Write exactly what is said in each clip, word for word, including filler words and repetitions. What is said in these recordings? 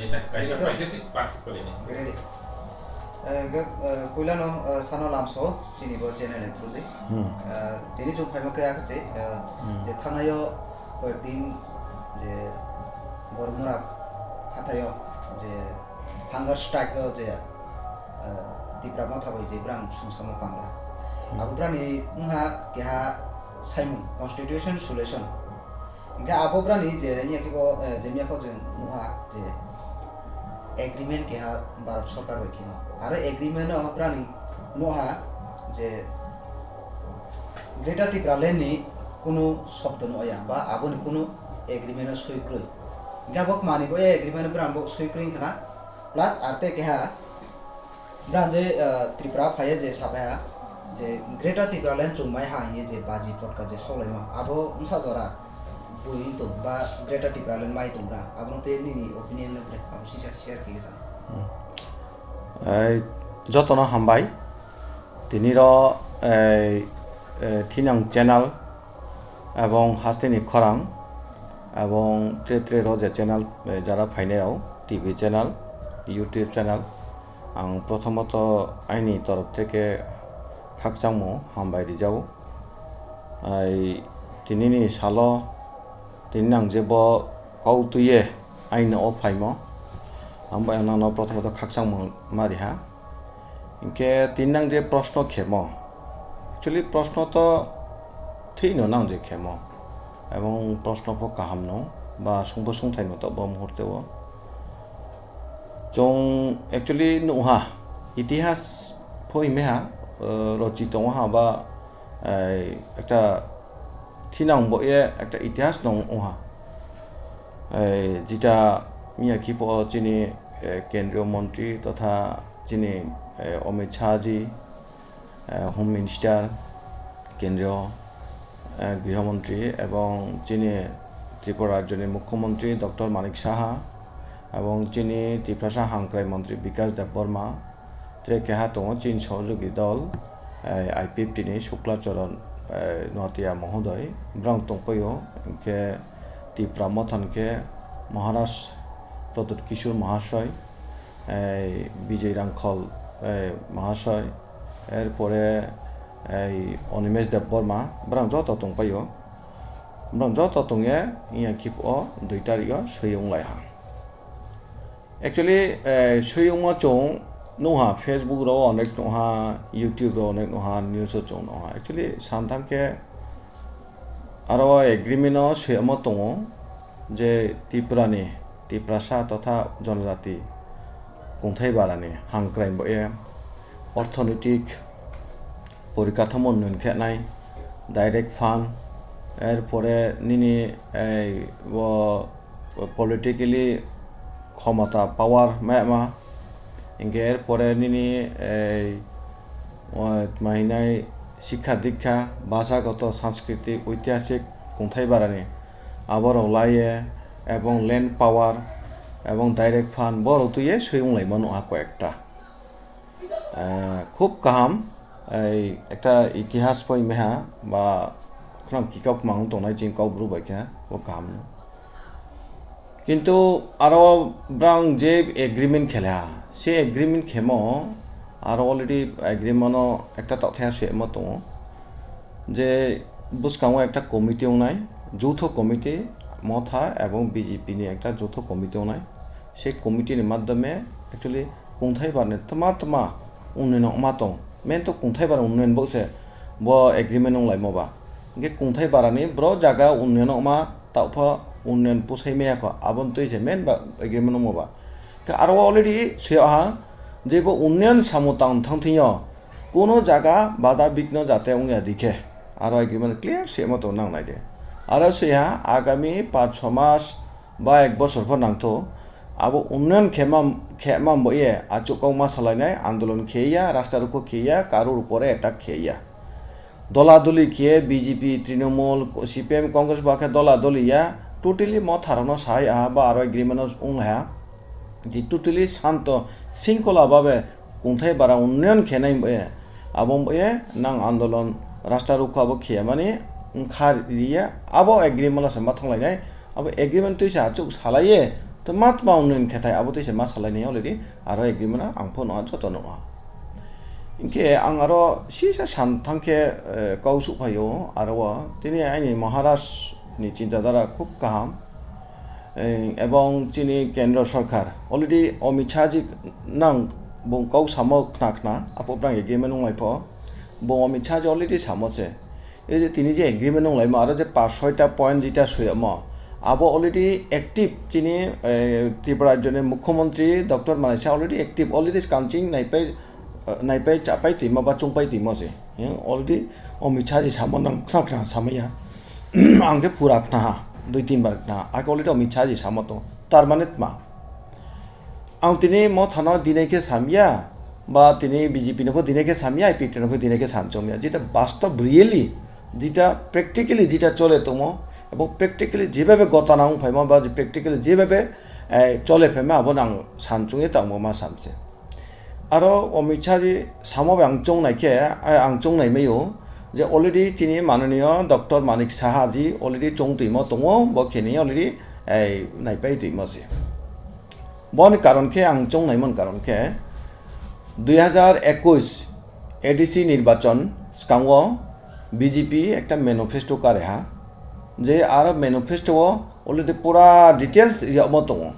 Kaisa paikhe tei pathik kwrwini. Ready. Eh, ge-, eh, puilano, eh, sano lamso chini bo channel ni through di. Hmm. Eh, tini chwng phaima khe akhe se, eh, Hmm. je thangnaio koyek din je Bormura hathaio je hunger strike o je, eh, Tipra Motha bai je brang sungsamo panda. Hmm. Abo brani wngha keha saimung, constitution solution. Hingke abo brani je, ya khe bo, eh, je miya kho je nuha je agreement keha Bharat Sarkar bai kheno. Aro agreement o brani nuha je Greater Tipraland ni kunu shobdo nuya ba aboni kunu agreement o soi kroi. Hingke abo manwi bo, eh, agreement o brang bo soi kroi wngkha na. Plus arte keha Bwrang je, ah, Tripura phaiya je saphaiha je Greater Tipraland chwng maiha hinwi je baji photka je soglaima, abo wngsa jora bui wng tong ba Greater Tipraland mai tong bwrang, abono tei nini opinion no bre, abo sisa share khe sa. Hmm. Ei, jotono hambai. Tini ro, ei, eh, thinang channel ebong hasteni khorang ebong tre tre ro je channel, eh, jara phainai rok, T V channel, YouTube channel, ang prothomoto aini torof theke khakchangmo hambai rijao. Ai, tinini salo tini nang je bo kau twiye aini o phaimo, ang bai ang nangno prothomoto khakchangmo ma riha. Hinkhe tini nang je proshno khemo, actually proshno to thwino nang je khemo, ebong proshno pho kaham no ba sungbo sungthai no to bo muhurte o. Chwng actually nuha itihas pho himya ha, eh, rochi tongo ha ba, eh, ekta thinang bo ye ekta itihas no wngha. Eh, jita miya khe pho chini, eh, kendriyo montri totha chini, eh, Amit Shah ji, eh, Home Minister, kendriyo, eh, griha montri ebong chini Tripura rajyoni mukhyamantri Doctor Manik Saha ebong chini Tiprasa hamkrai montri Bikash Debbarma, tre keha tongo chini sohojogwi dol, eh, I P F T ni Shukla Charan, eh, Noatia mohodoi, bwrang tongpaio, hinkhe Tipra Motha hinkhe Maharaj Pradyut Kishore Mahasoy, eh, Bijay Rangkhol, eh, Mahasoy, erpore, eh, Animesh Debbarma, bwrang joto tongpaio. Bwrang joto tongye, iya khe o dui tarik o swi wng lai ha. Actually, eh, swi wngma chwng nukha, Facebook rok onek nukha, YouTube rok onek nukha, news o chwng nukha. Actually, santhang khe aro agreement o swi wngma tongo je Tripura ni, Tiprasa totha Jonojati Kungthai Bara ni hamkrai bo ye orthonetik porikathomo unnoyon khe nai, direct fund, erpore nini ei o politically khomota, power ma ma, hinkhe erpore nini ei o tma hinai sikha dikha, bhasagoto, sanskritik, oitihasik Kungthai Barani aborok laiye, ebong land power, ebong direct fund borok twiye swi wng lai mano a koi ekta. Ah, khub kaham, ei, ekta itihas poi meha ba khwnam kikok mang tongnai chini Kokborok bai khe, bo kaham no. Kintu aro bwrang je agreement khele ha, se agreement khemo aro already agreement no ekta tokthai ha suyamo tongo je bwskango ekta committee wngnai, joutho committee, Motha ebong B J P ni ekta joutho committee wngnai. Se committee ni madhyome actually Kungthai Barani tma tma unnoyon wngma tong. Main to Kungthai Barani unnoyon bo se bo agreement wng laimo ba. Hinkhe Kungthai Barani bro jaga unnoyon wngma, taoh pho unnoyon pusai maya kho. Aboni twi se main ba agreement wngma ba. Khe aro already swiya ha je bo unnoyon samung tang thang thwngyo kuno jaga bada bigno jate wngya dikhe aro agreement clear swiya ma tong nang nai de. Aro swiya agami panch chho mas ba ek bosor pho nangtho, abo unnoyon khema, khema bo ye achuk kok ma salainai, andolon kheya, rasta rukho kheya, karor upore attack kheya. Dola doli khe B J P, Trinamool, C P M, Congress ba khe dola doli ya, totally Motha rokno sai aha ba aro agreement no wng ha. Di totally santo singkola babe Kungthai Bara unnoyon khenai bo ye, abo bo ye nang andolon rasta rukho abo kheyamani wngkha riya, abo agreement no se ma thanglainai, abo agreement twi se achuk salaiye Tma tma unnoyon khe thai abo tei se ma salai nai already aro agreement ang pho no joto no. Hinkhe ang aro sisa san thang khe, eh, kau suh phaio aro o tini aini Maharaj ni chinta dhara khub kaham. Eh, ebong chini kendro sarkar already Amit Shah ji nang bung kau samo khna khna apo brang agreement wnglai pho bung Amit Shah ji already samo se. Ei je tini je agreement wnglai ma aro je pas soita point jeta soyamo abo already active chini, eh, Tripura rajyoni mukhyamantri Doctor Manik Saha already active already skanching naipai, eh, naipai chapai twima ba chungpai twima se. Already Amit Shah ji samo nang khna khna samaya. Ang khe pura khna ha, dui tin bar khna ha. Ang khe already Amit Shah ji samo to. Tar mane tma? Ang tini mothano dinai khe samya, ba tini B J P no pho dinai khe samya, I P F T no pho dinai khe samchomya. Jeta bastob really, jeta practically jeta chole tongmo, ebong practically jebabe gotana wng phaima, ba practically jebabe, eh, chole phaima, abo no ang samchungye tongmo ma samse. Aro Amit Shah ji samo bai ang chong nai khe, eh, ang chong nai maio je already chini mananiyo Doctor Manik Saha ji already chong twimo tongo, bo khe ni already, eh, naipai twimo se. Boni karon khe ang chong naimon karon khe dui hajar ekush A D C nirbachon skango B J P ekta manifesto kareha, je aro manifesto o already pura details yamo tongo.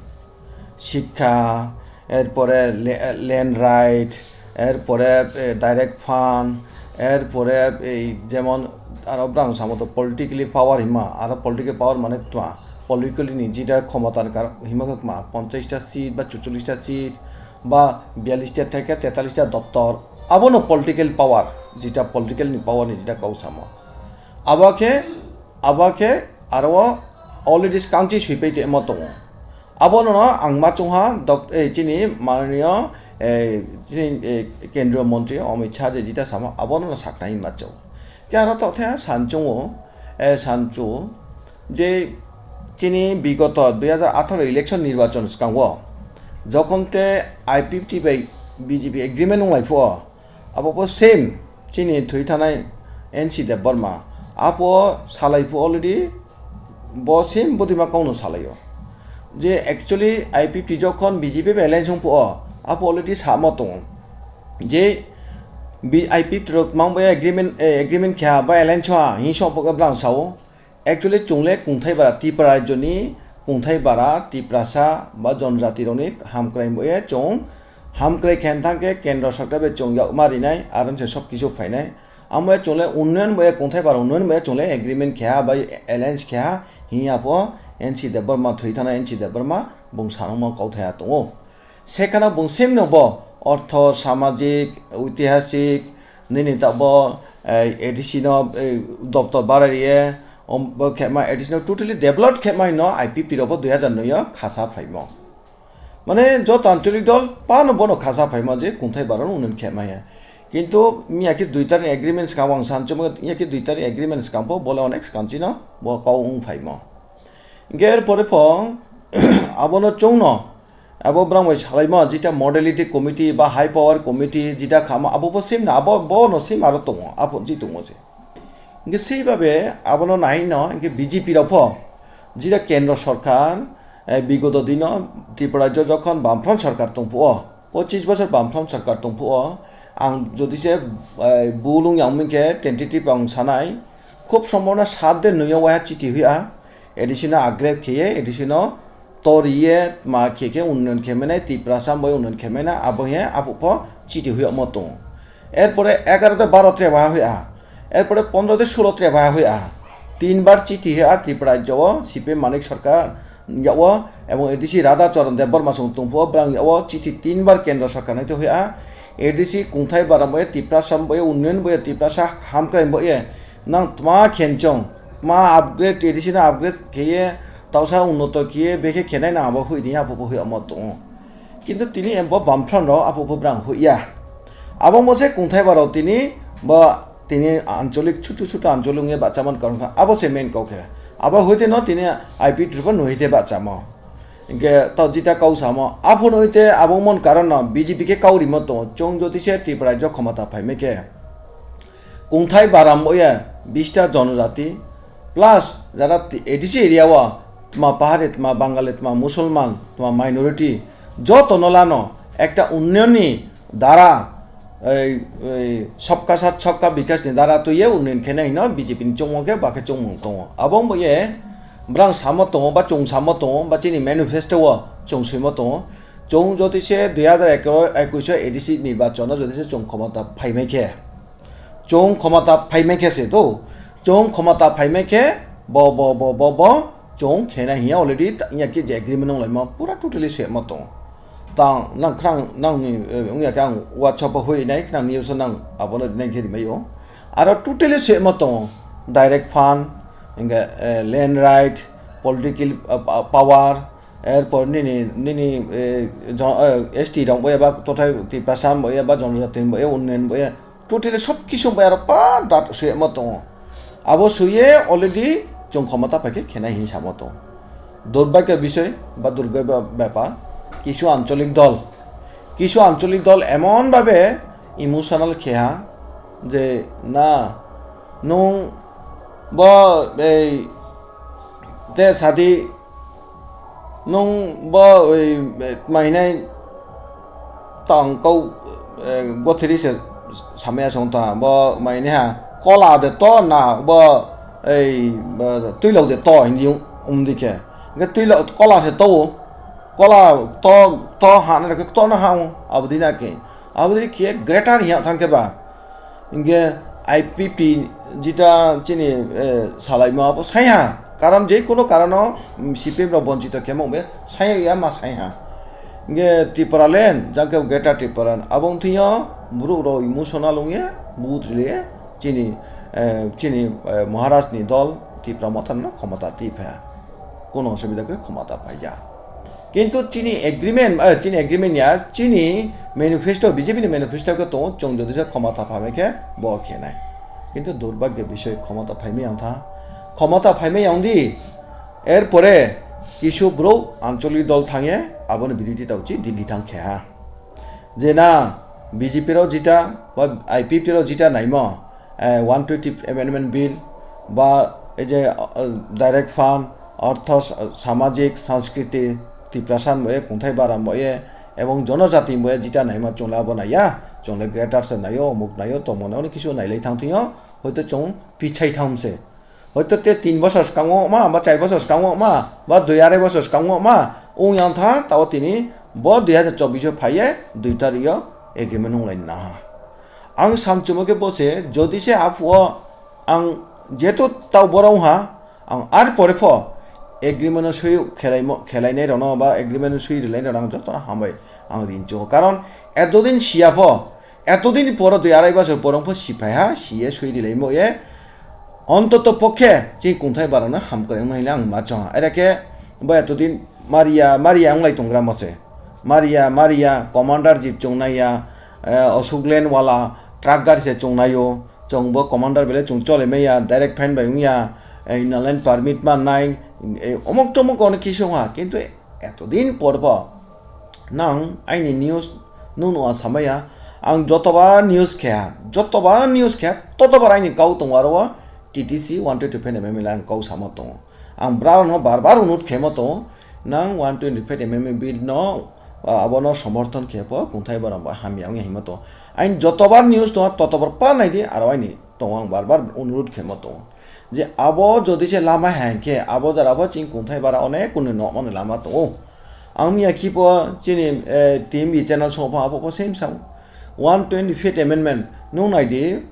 Shikkha, erpore le-, land right, erpore, eh, direct fund, erpore ei jemon aro brang samo to politically power hima, aro political power mane tma, politically ni jeta khomota ni kar-, hima khe tma, ponchash ta seat ba chuchollish ta seat ba biyallish ta theke tetallish ta doptor, abono political power, jeta political ni power ni jeta kau samo. Abo khe, abo khe aro already skangchi swipai tongmo tongo. Abono no ang ma chungha dok-, eh, chini mananiyo, eh, chini, eh, kendriyo montri Amit Shah je jeta samo, abono no saknai hinma chao. Khe aro tokthai sanchungo, eh, sanchu je chini bigoto dui hajar atharo election nirbachon skango jokhon te I P F T bai B J P agreement wnglai phuo, abo bo same chini thwi thanai N C Debbarma. Apo salai phu already, bo same bodima kok no salai o. Je actually I P F T jokhon B J P bai alliance wng phu o, apo already samo tongo. Je B-, I P F T rok mang bai agreement, eh, agreement kha ba alliance ha, hing song phu ka blang sao. Actually, chungle kungthai bara Tripura rajyoni kungthai bara Tiprasa ba jonjati rokni hamkrai boye chung hamkrai khen thangkhe kendro sarkar bai chung yakma rinai, aron se sob kisu phainai. Amo chungle unnoyon boye kungthai bara unnoyon boye chungle agreement kha ba alliance kha hiya pho N C Debbarma thwi thana N C Debbarma bung sanungma kauthaya tongo. Sekhano bung semno bo ortho, samajik, oitihasik, nini tabo, eh, A D C no, eh, doptor barai riye, om, bo khema A D C no totally developed khema hino I P F T rok bo dui hajar noi o khasa phaimo. Mane joto ancholik dol pano bono khasa phaimo je kungthai baron unnen khema ya. Kintu miya khe dui tarni agreement skang ang sanchoma, miya khe dui tarni agreement skang pho bole onek skanchino bo kau wng phaimo. Hinkhe er pore pho abono chwngno abo bwrang bai salaima jeta modality committee ba high power committee jeta khama abo bo sim na abo bo no sim aro tongo abo ji tongo se. Hinkhe sei babe abono nai no hinkhe B J P rok pho jeta kendro sorkar, eh, bigoto dino Tripura rajyo jokhon Bamfront sorkar tongphuo, pochis bosor Bamfront sorkar tongphuo, ang jodi se, eh, bulung yang mingkhe tentative ang sanai, khub sombona sat de nui o waiha chiti huya, A D C no agrep khiye, A D C no toriye ma khe khe unnoyon khe mene, Tiprasa bai unnoyon khe mene, abo he abo pho chiti huya mo tongo. Erpore egaro de baro tre baha huya, erpore pondro de sulo tre baha huya. Tin bar chiti huya Tripura rajyo o C P M Manik Sarkar yao, ebong A D C Radha Charan Debbarma song tongphuo, bwrang yao chiti tin bar kendro sarkar nai to hoi a, A D C kungthai baram bai, Tiprasa bai, unnoyon bai, Tiprasa hamkrai bai, nang tma khenchong, tma upgrade, A D C no upgrade kheye, tausa unnoto kheye, bekhe khenai nang abo hoi di, abo bo hoi omo tongo. Kintu tini bo Bamfront rok abo bo bwrang hoi ya. Abo mo se kungthai barok tini bo tini ancholik chutu chutu ancholik wngya bachaman karon kha abo se main kok khe abo hoite no tini I P Tripura no hoite bachamo hinkhe to jita kau samo aphano hoite abo mon karon no B J P khe kau rimo tongo chwng jodi se Tripura rajyo khomota phaimai khe kungthai baram oya bista jonojati plus jara A D C area o tma Pahari, tma Bangali, tma Musulman, tma minority, joto no lano ekta unnayonni dara, ei, ei, sabka sath sabka bikash ni dara twiye unnayon khe nai hino B J P ni chongmo khe ba khe chongmung tongo. Abo wngbo ye brang samo tongo, ba chwng samo tongo, ba chini manifesto o chwng swimo tongo. Chwng jodi se dui hazar ekush o A D C nirbachon o jodi se chwng khomota phaimai khe, chwng khomota phaimai khe se to, chwng khomota phaimai khe bo, bo, bo, bo, bo, chwng khe nai hiya already ta-, ya khe je agreement wng laima pura totally se ma tongo. Ta nang khrang nang ni, eh, wng ya khe ang WhatsApp o hui nai khrang news o nang abono nai khe rimai o. Aro totally se ma tongo. Direct fund, hingke, eh, land right, political, eh, pa-, power, erpor nini, nini, eh, jo-, eh, S T rok bo eba tothai Tiprasa bo eba jonojati bo eba unnayon bo eba totally sob kisu bai aro pa dat suyama tongo. Abo suye already chwng khomota paikhe khenai hinwi samo tongo. Durbhagyo bisoi ba durgobyo bepar, kisu ancholik dol, kisu ancholik dol emon babe emotional kheha je na nwng bo ei te sadi nwng bo ei mainai tong kau, eh, gothiri se samaya song ta bo mainai ha kola de to na bo ei bo twilok de to hindi um dikhe. Hingke twilok kola se to kola to to ha na to na ha abodi na ke abodi khe greater hiya thang khe ba. Hingke I P P jita chini, eh, salaima abo saiha. Karon je kono karono, mm, C P M rok bonchito kemo be saiha ya ma saiha. Hingke Tipraland, jangke Greater Tipraland, abo wngthwio borok rok emotional wngye, but rwye chini, eh, chini, eh, Maharaj ni dol Tipra Motha no khomota twi pha. Kono osubida khe khomota paija. Kintu chini agreement, eh, chini agreement ya, chini manifesto, B J P ni manifesto khe tongo, chwng jodi se khomota phamai khe bo khenai. Kintu durbhagyo bisoi khomota phaimai yang tha. Khomota phaimai yang di, erpore kisu bro ancholik dol thangye, aboni birodita uchi Delhi thang khe ha. Je na B J P rok jita, ba I P P rok jita naimo, eh, one twenty amendment bill ba ei je, eh, direct fund, ortho, sa-, samajik, sanskriti, Tiprasa ni boye, kungthai bara ni boye, ebong jonojati ni boye jita naima chwngla abo naiya, chwngle greater se naio, omuk naio, tongmo naio, ono kisu nailai thang thwio, hoito chwng pichai thang se. Hoito te tin bosor swkango ma, ba char bosor swkango ma, ba dui arai bosor swkango ma, wng yang tha, tabo tini bo dui hazar chobbish o phaiye dui tarik o agreement wng lai naha. Ang samchumo khe bo se, jodi se aphuru ang jeto tau borok wngha, ang ar pore pho agreement o swi khelaimo, khelainai rokno ba agreement o swi rwlainai rokno ang jotono hambai ang rincho. Karon etodin siya pho, etodin poro dui arai bosor poro pho siphai ha, siye swi rwlaimo ye. Ontoto pokhe chini kungthai barokno hamkwrai wngna hinwi ang ma chong. Era khe bo etodin maria, maria wnglai tongra mo se. Maria, maria, commander jeep chongnai ya, eh, Ashok Leyland wala truck gari se chongnai o. Chwng bo commander belai chwng chole maya, direct fine bai wngya, eh, inner line permit mannai, eh, omok tomok ono kisa wngha, kintu etodin por bo nang aini news nung nung samaya, ang jotobar news khe, jotobar news khe, totobar aini kau tongo aro o T T C one twenty five M M L ang kau samo tongo. Ang brao no bar bar unut khemo tongo, nang one twenty five M M L bill no, ah, abono somorthon khe pho kungthai borok bo hamya wngya hinma tongo. Aini jotobar news tongo, totobar pa naidi, aro aini tongo ang bar bar unut khemo tongo. Je abo jodi se lama hai khe, abo jora bo chini kungthai bara onek kunu nokmani lama tongo. Ang miya khipo chini, eh, T M B channel song pho abo pho same sam. One twenty fifth amendment nung naidi,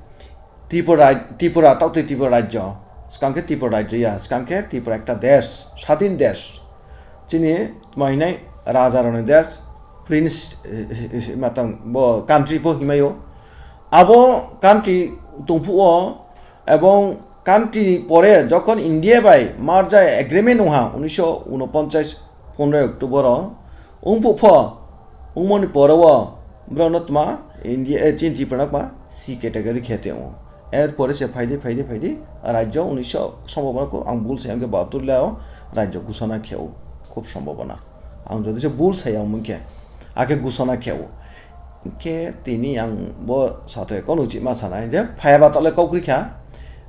Tripura, Tripura, taktwi Tripura rajyo. Swkang khe Tripura rajyo ya, swkang khe Tripura ekta desh, sadin desh. Chini tma hinai raja rokni desh, prince, eh, eh, eh, matang bo country pho himaio. Abo country tongphuo, ebong country ni pore jokhon India bai merger agreement wngha unisho unoponchas pondroi October o, wngphuh pho, wngmani pore o, borokno tma India, eh, chini Tripura no tma C category khe tongo. Erpore se phaidi, phaidi, phaidi, rajyo unisho sombhabona kho ang bul sai hwnkhe bahatur le o rajyo ghosona khe o, khub sombhabona. Ang jodi se bul sai ya wngkhe, akhe ghosona khe o. Khe tini ang bo sato ekono chima sanai je phaiba tole kok rikha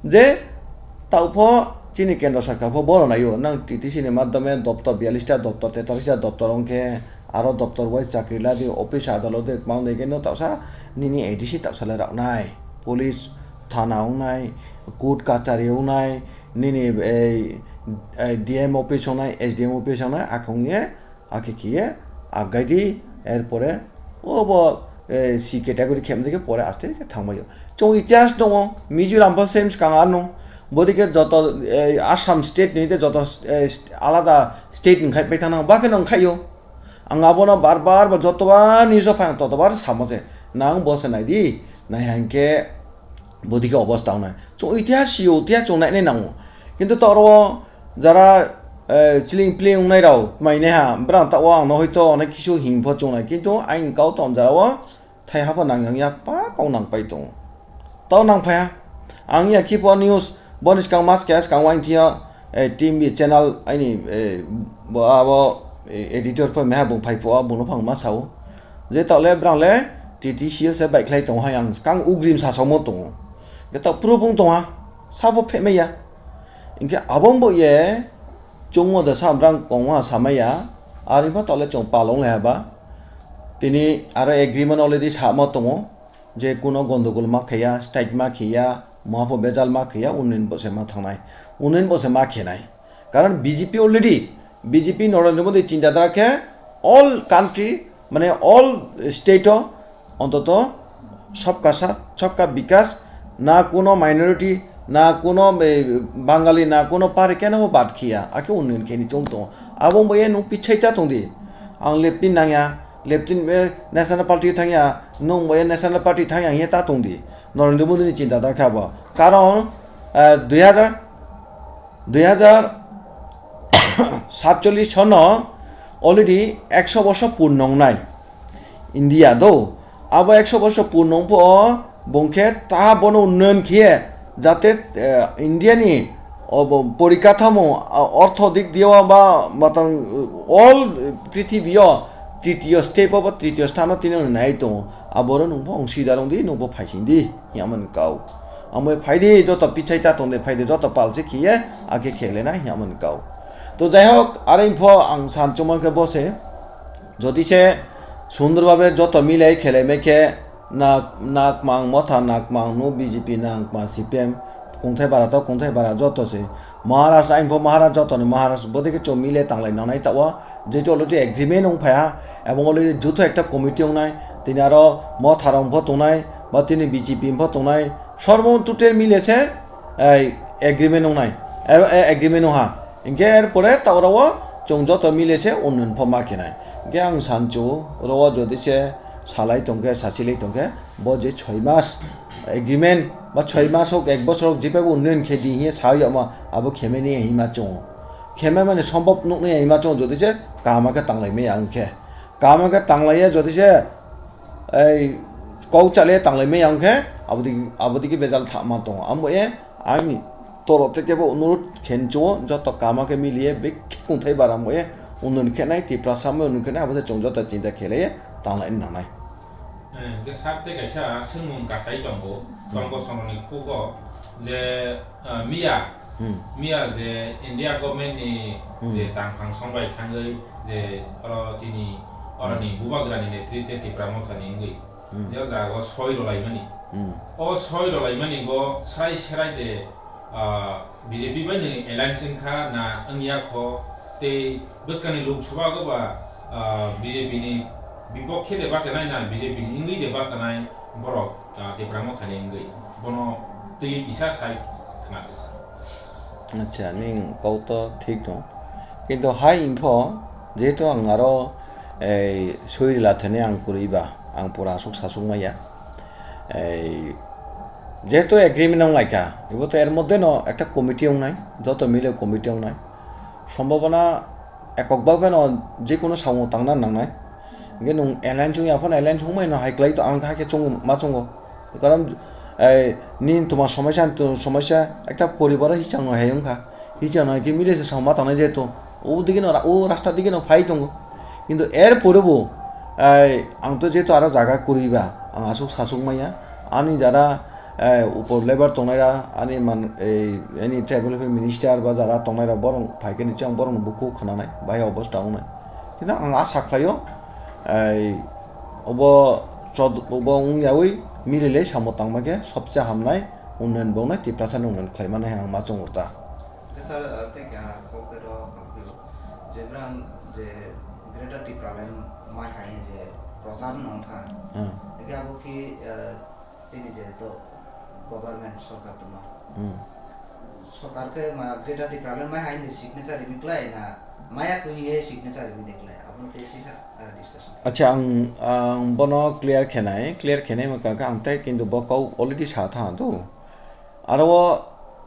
je tao pho Chini kendro sarkar pho bono naio, nang T T C ni madhyome doptor biyallis ta doptor, tetallis ta doptor wngkhe aro doptor bai chakri ladi, office adalot de kwmang de khe no tausa nini A D C tausa le raknai, police thana wngnai, court kachari wngnai, nini ei, ei D M office wngnai, S D M office wngnai, akhong ye Akhe khiye, abgaidi, erpore, obo, eh, C category khemde khe pore aste khe thangbaio. Chwng itihas tongo, Mizoram pho same swkang ano. Bodike joto, eh, Assam state ni tei joto, eh, st-, alada state ni khai paithang nang, bakhe nang khaio. Ang abono bar bar ba jotobar news o phai ang totobar samo se. Nang bo se naidi, nai hangke bodike obosta wngnai. Chwng itihas sio, itihas chwng nainai nango. Kintu toro jara, eh, chling pling wngnai rao mainai ha, brang ta o ang no hoito onek kisu hing pho chwngnai, kintu aini kau ton jara o thai ha pho nang yang ya pa kau nang pai tongo. Tao nang phai ha. Ang ya khipo news, boni skang mas kaya skang wain thia, eh, T V channel aini, eh, bo abo, eh, editor pho meha bung phai pho, bung no phang ma sao. Je tao le brang le T T C o se bai khlai tongo hai ang skang ugrim sa somo tongo. Ge tao proof wng tongo ha, sabo phemai ya. Hinkhe abo wngbo ye chwngmo da sa brang kongma samaya, ari pha tole chwng palong le haba. Tini aro agreement already samo tongo, je kuno gondogol ma khaya, strike ma khaya, muha pho bejal ma khaya, unnin bo se ma thangnai, unnin bo se ma khenai. Karon B J P already, B J P Narendra Modi chinta dhara khe all country, mane all state o ontoto sabka saath, sabka bikas, na kuno minority, na kuno, eh, Bangali, na kuno pari keno bo bad khiya, akhe unnayon kheni chong tongo. Abo wngbo ye nwng pichai ta tongdi. Ang left ni nangya, left ni, eh, National Party thangya, nwng bo ye National Party thangya hiya ta tongdi. Narendra Modi ni chinta da khe abo. Karon, eh, dui hajar, dui hajar satchollis sono already ekso bosor purno wngnai India do. Abo ekso bosor purno wng pho bung khe ta bono unnayon khiye jate, eh, India ni obo porikathamo, ah, ortho dik diyo ba matang, eh, all prithibi o tritiyo step o ba tritiyo sthano tini nai tongo. Aboro nwng pho wng sida rwng di, nwng pho phaising di. Hiya man kau. Amo phai di, joto pichai ta tong de, phai di, joto pal se khiye, akhe khele na, hiya man kau. To jai hok, are pho ang san chuma khe bo se, jodi se sundor babe joto mile khele me khe, na, na kmang motha, na kmang no B J P, na kmang C P M, kungthai bara to, kungthai bara joto se. Maharaj, ang pho Maharaj, joto ni Maharaj, bodi khe chwng mile tanglai nangnai ta o, je cholo je agreement wng phai ha, ebong already jutho ekta committee wngnai, tini aro motha rok pho tongnai, ba tini B J P pho tongnai, Sorbo tutel mile se, eh, agreement wngnai, eh, eh, agreement wngha. Hinkhe er pore ta oro o chwng joto mile se unnayon pho ma khenai. Hinkhe ang sancho, oro o jodi se salai tongkhe, sasilai tongkhe, bo je choi mas agreement ba choi mas hok, ek bosor hok, jephai bo unnayon khe di hiye sa yama, abo khemeni hima chwng. Khemai mani sombhob nukni hima chwng jodi se kaham khe tanglai maya wngkhe. Kaham khe tanglaiya jodi se, ei, kok chale tanglai maya wngkhe, abodi, abodi khe bejal thama tongo. Amo e, ani toro tei kebo onurot khencho, joto kaham khe miliye, bek khe kungthai bara mo e, unun khenai, Tiprasa mo unun khenai, abo se chwng joto chinta khele, tanglai nangnai. Eh, hwnkhe sir tei kaisa swngmung kasai tongo, hmm, Tongko Songroni khugo je, eh, miya, hmm, miya je India government ni, hmm, je tangphang songbai thangwi je oro chini oroni, hmm, bubagrani netrite Tipra Motha ni wngwi, hmm, je o jaga o soi rwlaimani. Hmm. O soi rwlaimani bo srai srai de, ah, B J P bai ni alliance wngkha na wngya kho, tei bwskangni Lok Sabha go ba, ah, B J P ni bipokhe de bachanai na B J P ni wngwi de bachanai borok, ah, Tipra Motha ni wngwi? Bono twi kisa sai khna kisa. Acha, ning kok to thik no. Kintu hai info, jehetu ang aro ei soi rwla thani ang kwrwi ba, ang pura aswk saswk maya. Ei, jehetu agreement wng laikha, ibo to er moddhe no ekta committee wngnai, joto mile committee wngnai. Sombhabona ekok bhabe no je kono samung tangna nangnai. Hinkhe nwng alliance wngya phano alliance wngmai no hai kwlai to ang hakhe chwng ma chwngo. Karon, ei, nini tuma somosa, ani tuma somosa, ekta poribaro hichang no hai wngkha. Hichang no hai khe mile se samung ma tangnai jehetu. O digi no ra-, o rasta digi no phai tongo. Kintu er pore bo, ei, ang to jehetu aro jaga kwrwi ba, ang aswk saswk maya. Ani jara, eh, upor level tongnai ra, ani man, ei, ani tribal welfare minister ba jara tongnai ra, borok phai khe ni chwng borok ni bukhuk khwnanai, bai obosta wngnai. Kintu ang asa khlaio, ei, obo chod-, obo wngyaui mililei samo tangma khe sobse hamnai, unnayan bo wngnai, Tiprasa ni unnayan khlai mani ang ma chwngo ta. Sir, uh, tei keha kok tei rw phaio. Jebra je Greater Tipraland mai hai je prochar no wngkha. Hmm. Eke abo ki, uh, chini je to government sorkar tongma. Hmm. Sorkar ke ma Greater Tipraland mai hai ni signature rimi klai na maya kuni ye signature rimi de klai. Abo no tei sisa, uh, discussion. Acha, ang, ang bono clear khenai, clear khenai ma kaka ang tei kintu bo kau already sa tha do. Aro o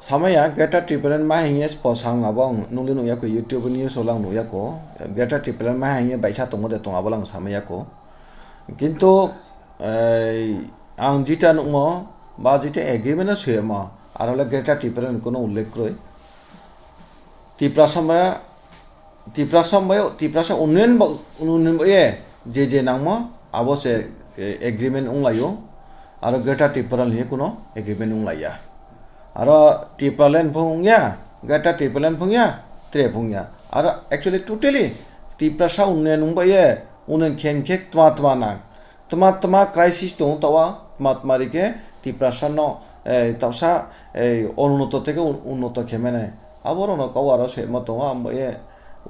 samaya Greater Tipraland ma hingye posang abo ang nungli nukya ko, YouTube news o lang nukya ko. Greater Tipraland ma hingye baisa tongo de tong abo lang samaya ko. Kintu, ei, ang jita nukmo ba jita agreement o suyamo, aro le Greater Tipraland kono ullekh kroi. Tiprasa ma Tiprasa bai, Tiprasa Union bo, Union bo ye, je je nangmo, abo se, eh, agreement wnglaio, aro Greater Tipraland ni kuno agreement wnglaiya. Aro Tipraland phung wngya, Greater Tipraland phung ya, tre phung ya. Aro actually totally Tiprasa Union wngba ye, Union khen khe tma tma nang. Tma tma crisis tongo tawa, tma tma rikhe Tiprasa no, eh, tausa, eh, ununoto theke un-, unnoto khe mene. Aborokno kau aro semo tongo, amo ye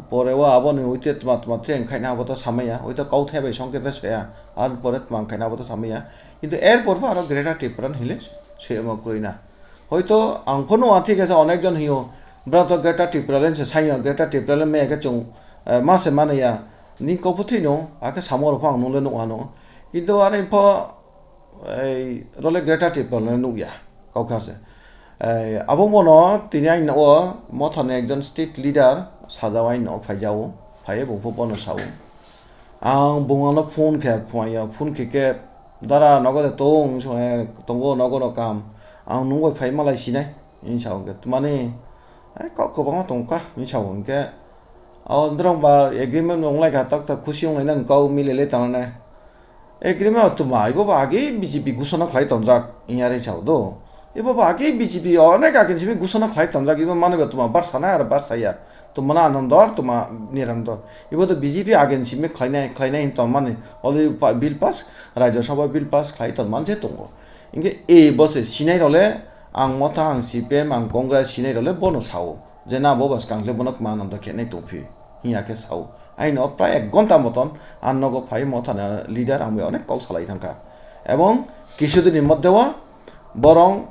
pore o aboni uite tma tma treng khaina abo to samaya, uite kau thai bai songke ta saya, ar pore tma khaina abo to samaya. Kintu er por pho aro Greater Tipraland hile semo kwrwi na. Hoito ang phano a thik asa onek jon hiyo, bwrang to Greater Tipraland se sayo, Greater Tipraland me ke chung, eh, ma se mane ya, ni kau pho thino, ake samo rok pho ang nung le nuk ano. Kintu are pho, ei, role Greater Tipraland nukya, kau kha se. Ei, abo bono tini aini o mothani ekjon state leader sajao aini o phaijao, phaiye bo pho bono sao. Ang bung ano phone khe phwaya, phone khe khe, "Dara, nogo de tong?" Hinwi sa, "Eh, tongo, nogo no kam." "Ang nung bai phai malai sinai," hinwi sa hwnkhe, "Twmani, eh, kok kwbangma tongkha," hinwi sa hwnkhe, "O, norok ba agreement wnglai kha, tak tak khusi wnglai nang kau mililai tangnai." Agreement o twma, ibo ba age B J P gusana khlai tonjak, hinya ri sao do. Ibo ba age B J P onek agen simi gusana khlai tonjak, ibo mani ba twma bar sana ar bar saya. Twma na Anando ar twma Nirando. Ibo to B J P agen simi khlainai, khlainai hin tonmani. Olo pa-, bill pass, Rajya Sabha bill pass khlai tonman se tongo. Inke e bo se sinai role, ang Motha, ang C P M, ang Congress sinai role bono sao. Je na bo bwskang le bono kwma nang da khenai tongphi, hinya khe sao. Aino prai ek ghonta moton ang nogo phai Mothani leader ang bai onek kok salai thangkha. Ebong kisudini moddhe o borong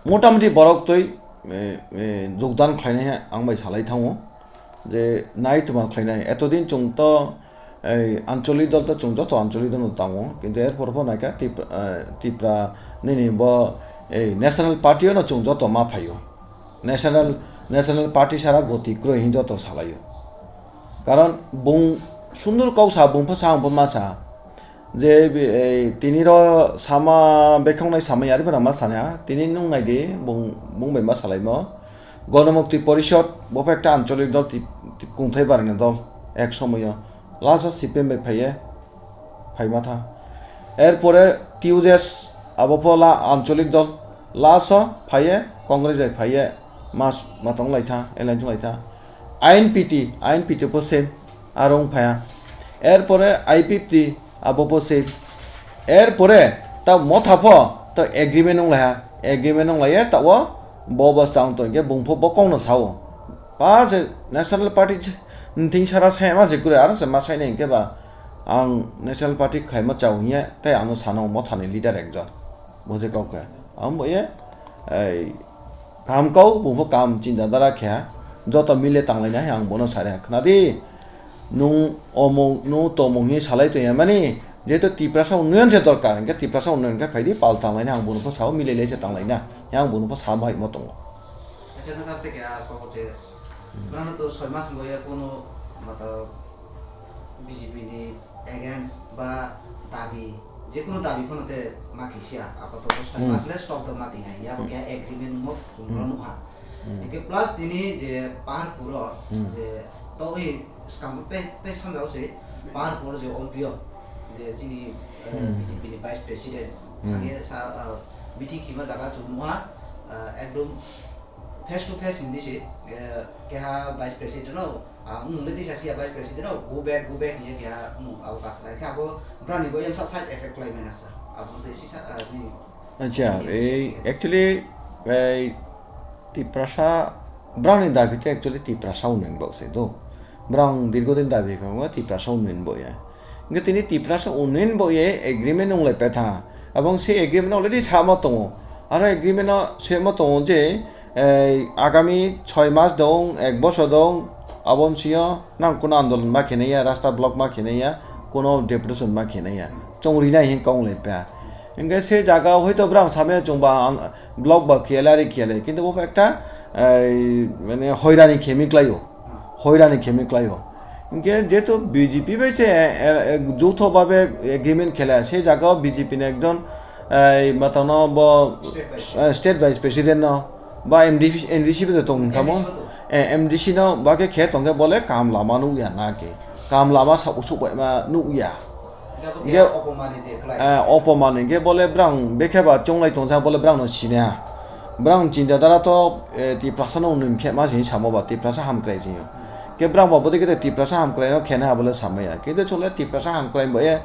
motamoti borok twi, eh, eh, jogdan khlainai ang bai salai thango je nai twma khlainai. Etodin chwng to ei ancholik dol to chwng joto ancholik dol no tango, kintu er por pho naikha Tip-, eh, Tipra nini bo ei National Party o no chwng joto ma phaio. National, National Party sara goti kwrwi hin joto salaio. Karon bung sundur kok sa, bung pho sa, bung pho ma sa. Je, ei, tini ro sama, bekhongnai samai ari phano ma sana, tini nung nai di, bung, bung bai ma salaimo. Ganamukti Porishad, bo pho ekta ancholik dol, tip, tip kungthai barani dol, ek somoyo. Last o C P M bai phaiye, phaima tha. Er pore T U J S, abo pho la ancholik dol, last o phaiye, Congress bai phaiye, mas, ma tong lai tha, alliance wng lai tha. I N P T, I N P T pho same, aro wng phaiya. Er pore I P F T, abo pho same. Er pore ta Motha pho ta agreement wng lai ha. Agreement wng lai ya, ta o bo bwsta wng tong khe bung pho bo kok no sao. Pa se National Party se, nthing sara sai ma se kwrwi, aro se ma sai nai hwnkhe ba ang National Party khai ma chao hinya, tei ano sana o Motha ni leader ekjon. Bo se kok khe. Ang bo ye, ei, Kaham kau, bung pho kaham chinta dara khe, joto mile tanglaina hai ang bono sari ha. Khna di, nung omung, nung tomung hi salai tong ya mani, jehetu Tiprasa unnoyon se dorkar, hingke Tiprasa unnoyon khe phai di, pal tanglaina ang bono pho sao, mile le se tanglaina, yang bono pho sa bahai mo tongo. Acha, na karte kya kok je, hmm, nang to soi mas boya kono, matlab, B J P ni against ba dabi, jekunu dabi phano te ma kisiya, apatot soi, hmm, mas le stop da ma tinai, ya, hmm, kya agreement mo chwng, hmm, no nukha. Hmm. Hingke plus tini je Paharpur o, hmm, je to oi skang te, te sanjao se Paharpur je O P O, je chini, eh, hmm, B J P ni vice president, hmm, age sa, eh, Meeting khima jaga chwng nukha, ah, ekdom face to face hindi se, eh, keha vice president no, ah, nwng le tisa sia vice president no, go back, go back hinya keha nwng abo kasana khe abo brani bo yamsa side effect lai mena sir. Abo de sisa, ah, nini. Acha, nini ei sisa. Actually, ei Tiprasa brani dabi khe actually Tiprasa unnayan bo se do. Brang dirgodin dabi khe Tiprasa unnayan bo ya. Hingke tini Tiprasa Union bo ye agreement wng lai petha. Abong se agreement already samo tongo. Aro agreement o semo tongo je, eh, agami choi mas dong, ek bosor dong, abom sio nang kuno andolon ma khenai ya, rasta block ma khenai ya, kuno deputation ma khenai ya. Chong rinai hin kong lai pa. Hingke se jaga o hoito brang samya chong ba ang block ba khiyalai ari khiyalai. Kintu bo ekta, eh, mane hoirani khemi klai o. Hoirani khemi klai o. Hingke jehetu B J P bai se, eh, eh, joutho babe agreement khela, se jaga o B J P ni ekjon, eh, matano bo, State vice. Eh, state vice president no, ba M D C, M D C bai tong kamo, M D C bo tong. Eh, M D C no ba khe khe tong khe bole kam lama nuk ya na khe, kam lama sa usuk bai ma nuk ya. Hingke, eh, opomani bole brang bekhe ba chonglai tongsa bole brang no sine ha. Brang chinta dara to, eh, Tiprasa no unun khe ma sini samo ba Tiprasa hamkrai sini. Ke brang ba bode kete Tiprasa hamkrai no khena ha bole samaya. Kete chole Tiprasa hamkrai bo e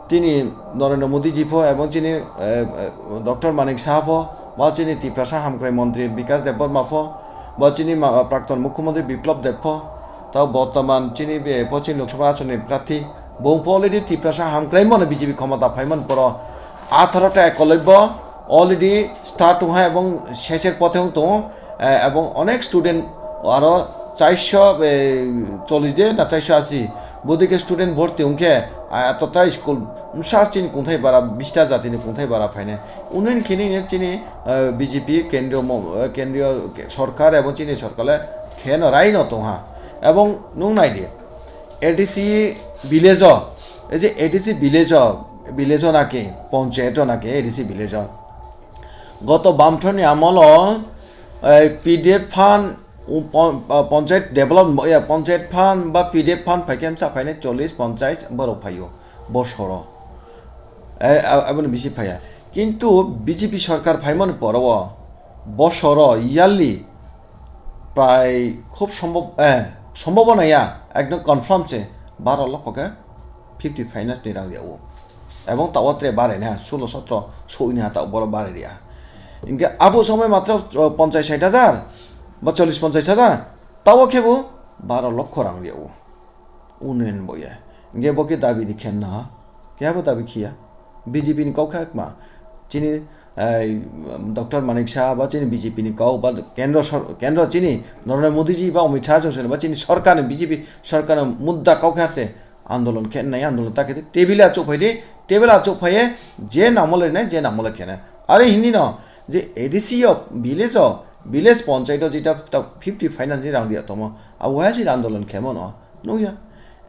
tini Narendra Modi ji pho ebong chini, eh, eh, Doctor Manik Saha pho, ba chini Tiprasa hamkrai montri Bikas Debbarma pho, ba chini ma-, prakton mukhyamantri Biplab Deb pho, tao bortoman chini be pho chini Lok Sabha asoni prarthi, Bo wngkha already Tiprasa hamkraimani B J P khomota phaimani poro atharo ta ekolobbo already start wngha ebong sesek pothe wng tongo, eh, ebong onek student aro chairso, eh, chollish de na chairso ashi bodike student bhorti wngkhe, ah, totha school bwsa chini kungthai bara bista jatini kungthai bara phainai. Unin khini chini, eh, B J P kendriyo mo-, eh, kendriyo sorkar ebong chini sorkar le kheno raino tongha. Ebong nung naidi. A D C village o, ei je A D C village o, village o naki, ponchayat o naki A D C village o. Goto Bamthani amolo, ei, P D F fund, u, pon-, ah, ponchayat develop, ya, ponchayat fund ba P D F fund phaikhe msa phainai chollish ponchais borok phaio, bosoro. Eh, a-, aboni bisi phaiya. Kintu B J P sorkar phaimani poro o, bosoro, yearly, prai khub sombob-, eh, sombobona ya, ekdom confirm se, baro lokho khe fifty finance ni rang ya o. Ebong tawa tre bare na, sulo sotro, soi ni ha ta boro bare ya. Inke abo somoi matro, o, ponchais sait hajar, ba chollish ponchais hajar, tawa khe bo baro lokho rang ya o. Unen boya. Hingke bo khe dabi ni khenna ha. Kebo dabi khiya. B J P ni kok kha ma. Chini, eh, Doctor Manik Saha ba chini B J P ni kok ba kendro sor-, kendro chini Narendra Modi ji ba Amit Shah jong ba chini sorkar ni B J P sorkar ni mudda kok kha se andolon khe nai andolon ta khe table a chuk phai di, table a chuk phai ye je namole nai je namole khe nai. Are hindi no je A D C o village o village panchayat o jeta ta fifty finance ni rang dia tomo. Abo hai si andolon khe mo no. Nukya.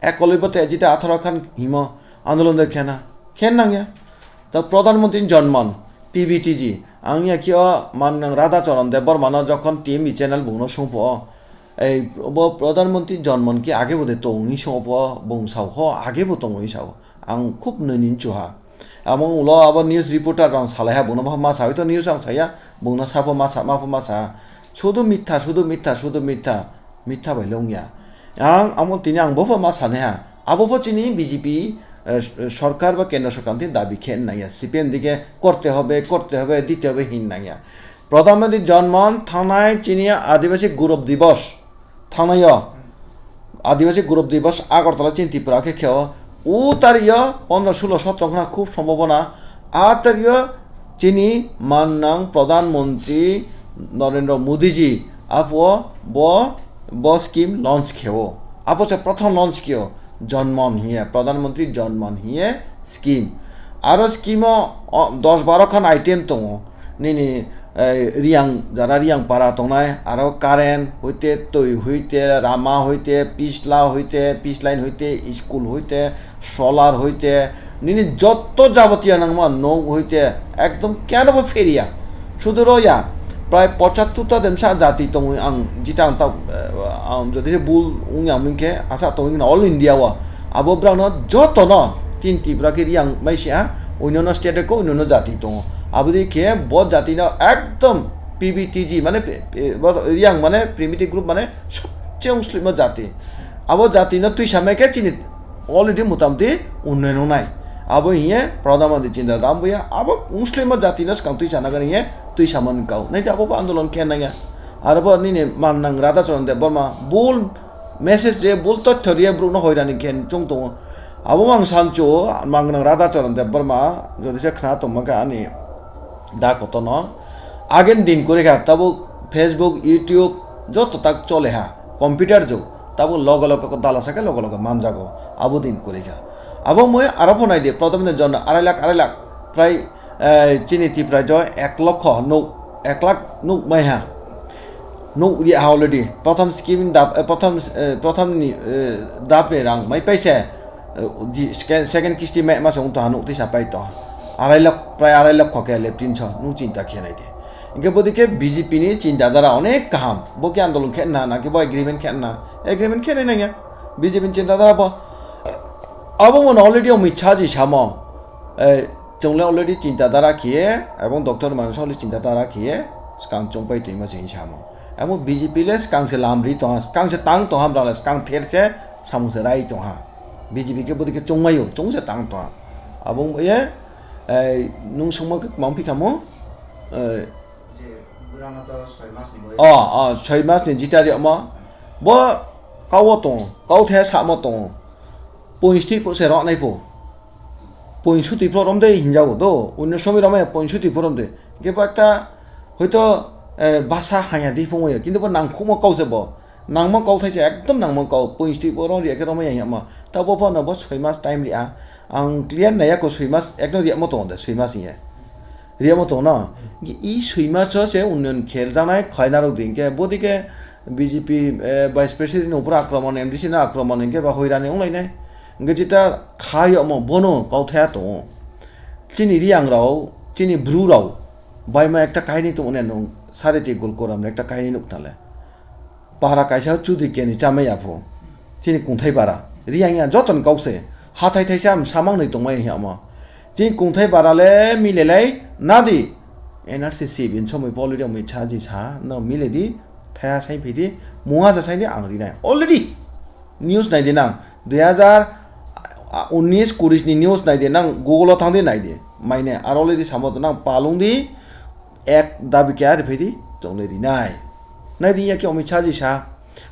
Ekoloibo te jita atharo khan himo andolon de khena. Khen nangya. Ta Pradhan Mantri Jan Man, P B T G. Ang ya kio man nang Radha Charan Debbarma no jokhon T M B channel bungno sungpo. Ei bo Pradhan Mantri Jan Man ki age bo de tong ni sungpo bung sao ho age bo tong ni sao. Ang khub nini chuha. Amo ulo abo news reporter rang salai ha bungno ma sa hoi to news ang saya bungno sapo ma sa ma po ma sa. Sudu mitha, sudu mitha, sudu mitha. Mitha bai le wngya. Ang amo tini ang bobo ma sanai ha. Abo bo chini B J P, eh, sorkar ba kendra sorkar ni dabi khe nai ya. C P M dike korte hobe, korte hobe, dite hobe hin nai ya. Pradhan Mantri Jan Man thangnai chini Adibasi Gurab Dibos thangnai yo. Adibasi Gurab Dibos Agartala chini Tripura khe kheo. O tariyo pondro, sulo, sotro khna khub sombobona. A tariyo chini mannang Pradhan Mantri Narendra Modi ji apo bo, bo scheme launch kheo. Apo se prothom launch kheo Jan Man hiye, Pradhan Mantri Jan Man hiye scheme. Aro scheme o, o, dos baro khan item tongo. Nini, eh, Riyang, jara Riyang para tongnai, aro current hoite, twi hoite, rama hoite, pisla hoite, pisline hoite, school hoite, solar hoite, nini jotto jabotiyo nangma nok hoite, ekdom kenobo pheriya. Sudu ro ya, prai pochattor ta demsa jati tongwi ang jita ang ta, eh, ang jodi se bul wngya wngkhe asa tongwi all India o. Abo brang no joto no tin Tripura khe Riyang mai sia, onyono state ko onyono jati tongo. Aboni khe bo jati no ekdom P B T G mane pe-, pe-, bo Reang mane primitive group mane sobse uslimo jati. Abo jati no twi samai khe chini already motamoti unnoyon wngnai. Abo hiye Pradhan Mantri chinta dam buya. Abo uslimo jati no swkang twi sana gani hiye twi samani kau. Nai abo bo andolon khe nangya. Aro bo nini mannang Radha Charan Debbarma bul message re bul totho re borok no hoirani khe chwng tongo. Abo ang sancho mannang Radha Charan Debbarma jodi se khna tongma khe ani da kotono agen din kore kha tabuk Facebook, YouTube joto tak chole ha computer jug tabuk logo logo ko dala sake logo logo manjago abo din kore kha. Abo mui aro phonai de Pradhan Mantri jon arai lakh arai lakh prai eh, chini Tripura jo ek lokho nuk, ek lakh nuk mai ha. Nuk ri ha already. Prothom scheme dap, eh, prothom, eh, prothom ni, eh, dap ni rang mai paise, eh, di second, second kisti mai ma song to ha nuk tisa pai to. Arai lakh, prai arai lakh kho khe leptin so nuk chinta khe nai de. Inke bodi khe B J P ni chinta dara onek kaham. Bo khe andolon khe na, na khe bo agreement khe na. Agreement khe nai nangya. B J P ni chinta dara bo. Abo mo already Amit Shah ji samo. Eh, Chwng le already chinta dara khiye, ebong doctor manwi sa already chinta dara khiye, swkang chwng pai tongma se hinwi samo. Ebong B J P le swkang se lam ri tongha, swkang se tang tongha, bwrang le swkang ther se samung se rai tongha. B J P khe bwdwi khe chwngmaio, chwng se tang tongha. Abong ye, eh, nung swngma khe kwmang phi kamo, eh, Je bwrano to soi mas ni boi. Oh, oh, soi mas ni jita ri omo. Bo kau o tongo, kau the samo tongo. Points twi po se rok nai po. Points suti phro rom de hinjago do. Onno somi rom ya points suti phro rom de. Ke ba ekta hoito, eh, basa hanya di phung ya. Kintu bo nangkhukma kau se bo. Nangma kau thai se ekdom nangma kau. Points twi phro rom ri ya ke rom ya ma. Ta bo phano bo soi mas time ri a. Ang clear nai ya ko soi mas ekdom ri ya mo tongo de soi mas ya. Ri ya mo tongo no. I soi mas o se unnoyon kher janai khaina rok din ke. Bo di ke B J P, eh, Vice President ni upor akromon, M D C ni akromon hinkhe ba hoirani wnglainai. Hinkhe jeta kha yokmo bono kauthaya tongo. Chini Reang rao, chini Bru rao, baima ekta kahini tongo ne nwng, Sareti Golkoram ni ekta kahini nukna le. Para kaisa Chudri Keni chamai yaphu. Chini kungthai bara. Reang ya joto ni kau se. Hathai thaisa am samang nwi tongmai hiya omo. Chini kungthai bara le milelai nadi. N R C C bin somoi poli rok mui cha ji sa no mile di. Thaya sai phi di. Munga sa sai di ang rinai. Already. News nai di nang. Dui hajar unis kuri ni news nai di nang. Google o thang di nai di. Maine ar already samo nang palung di. Ek dabi kya ri phi di. Chong le rinai. Nai di ya ki omi cha ji sa.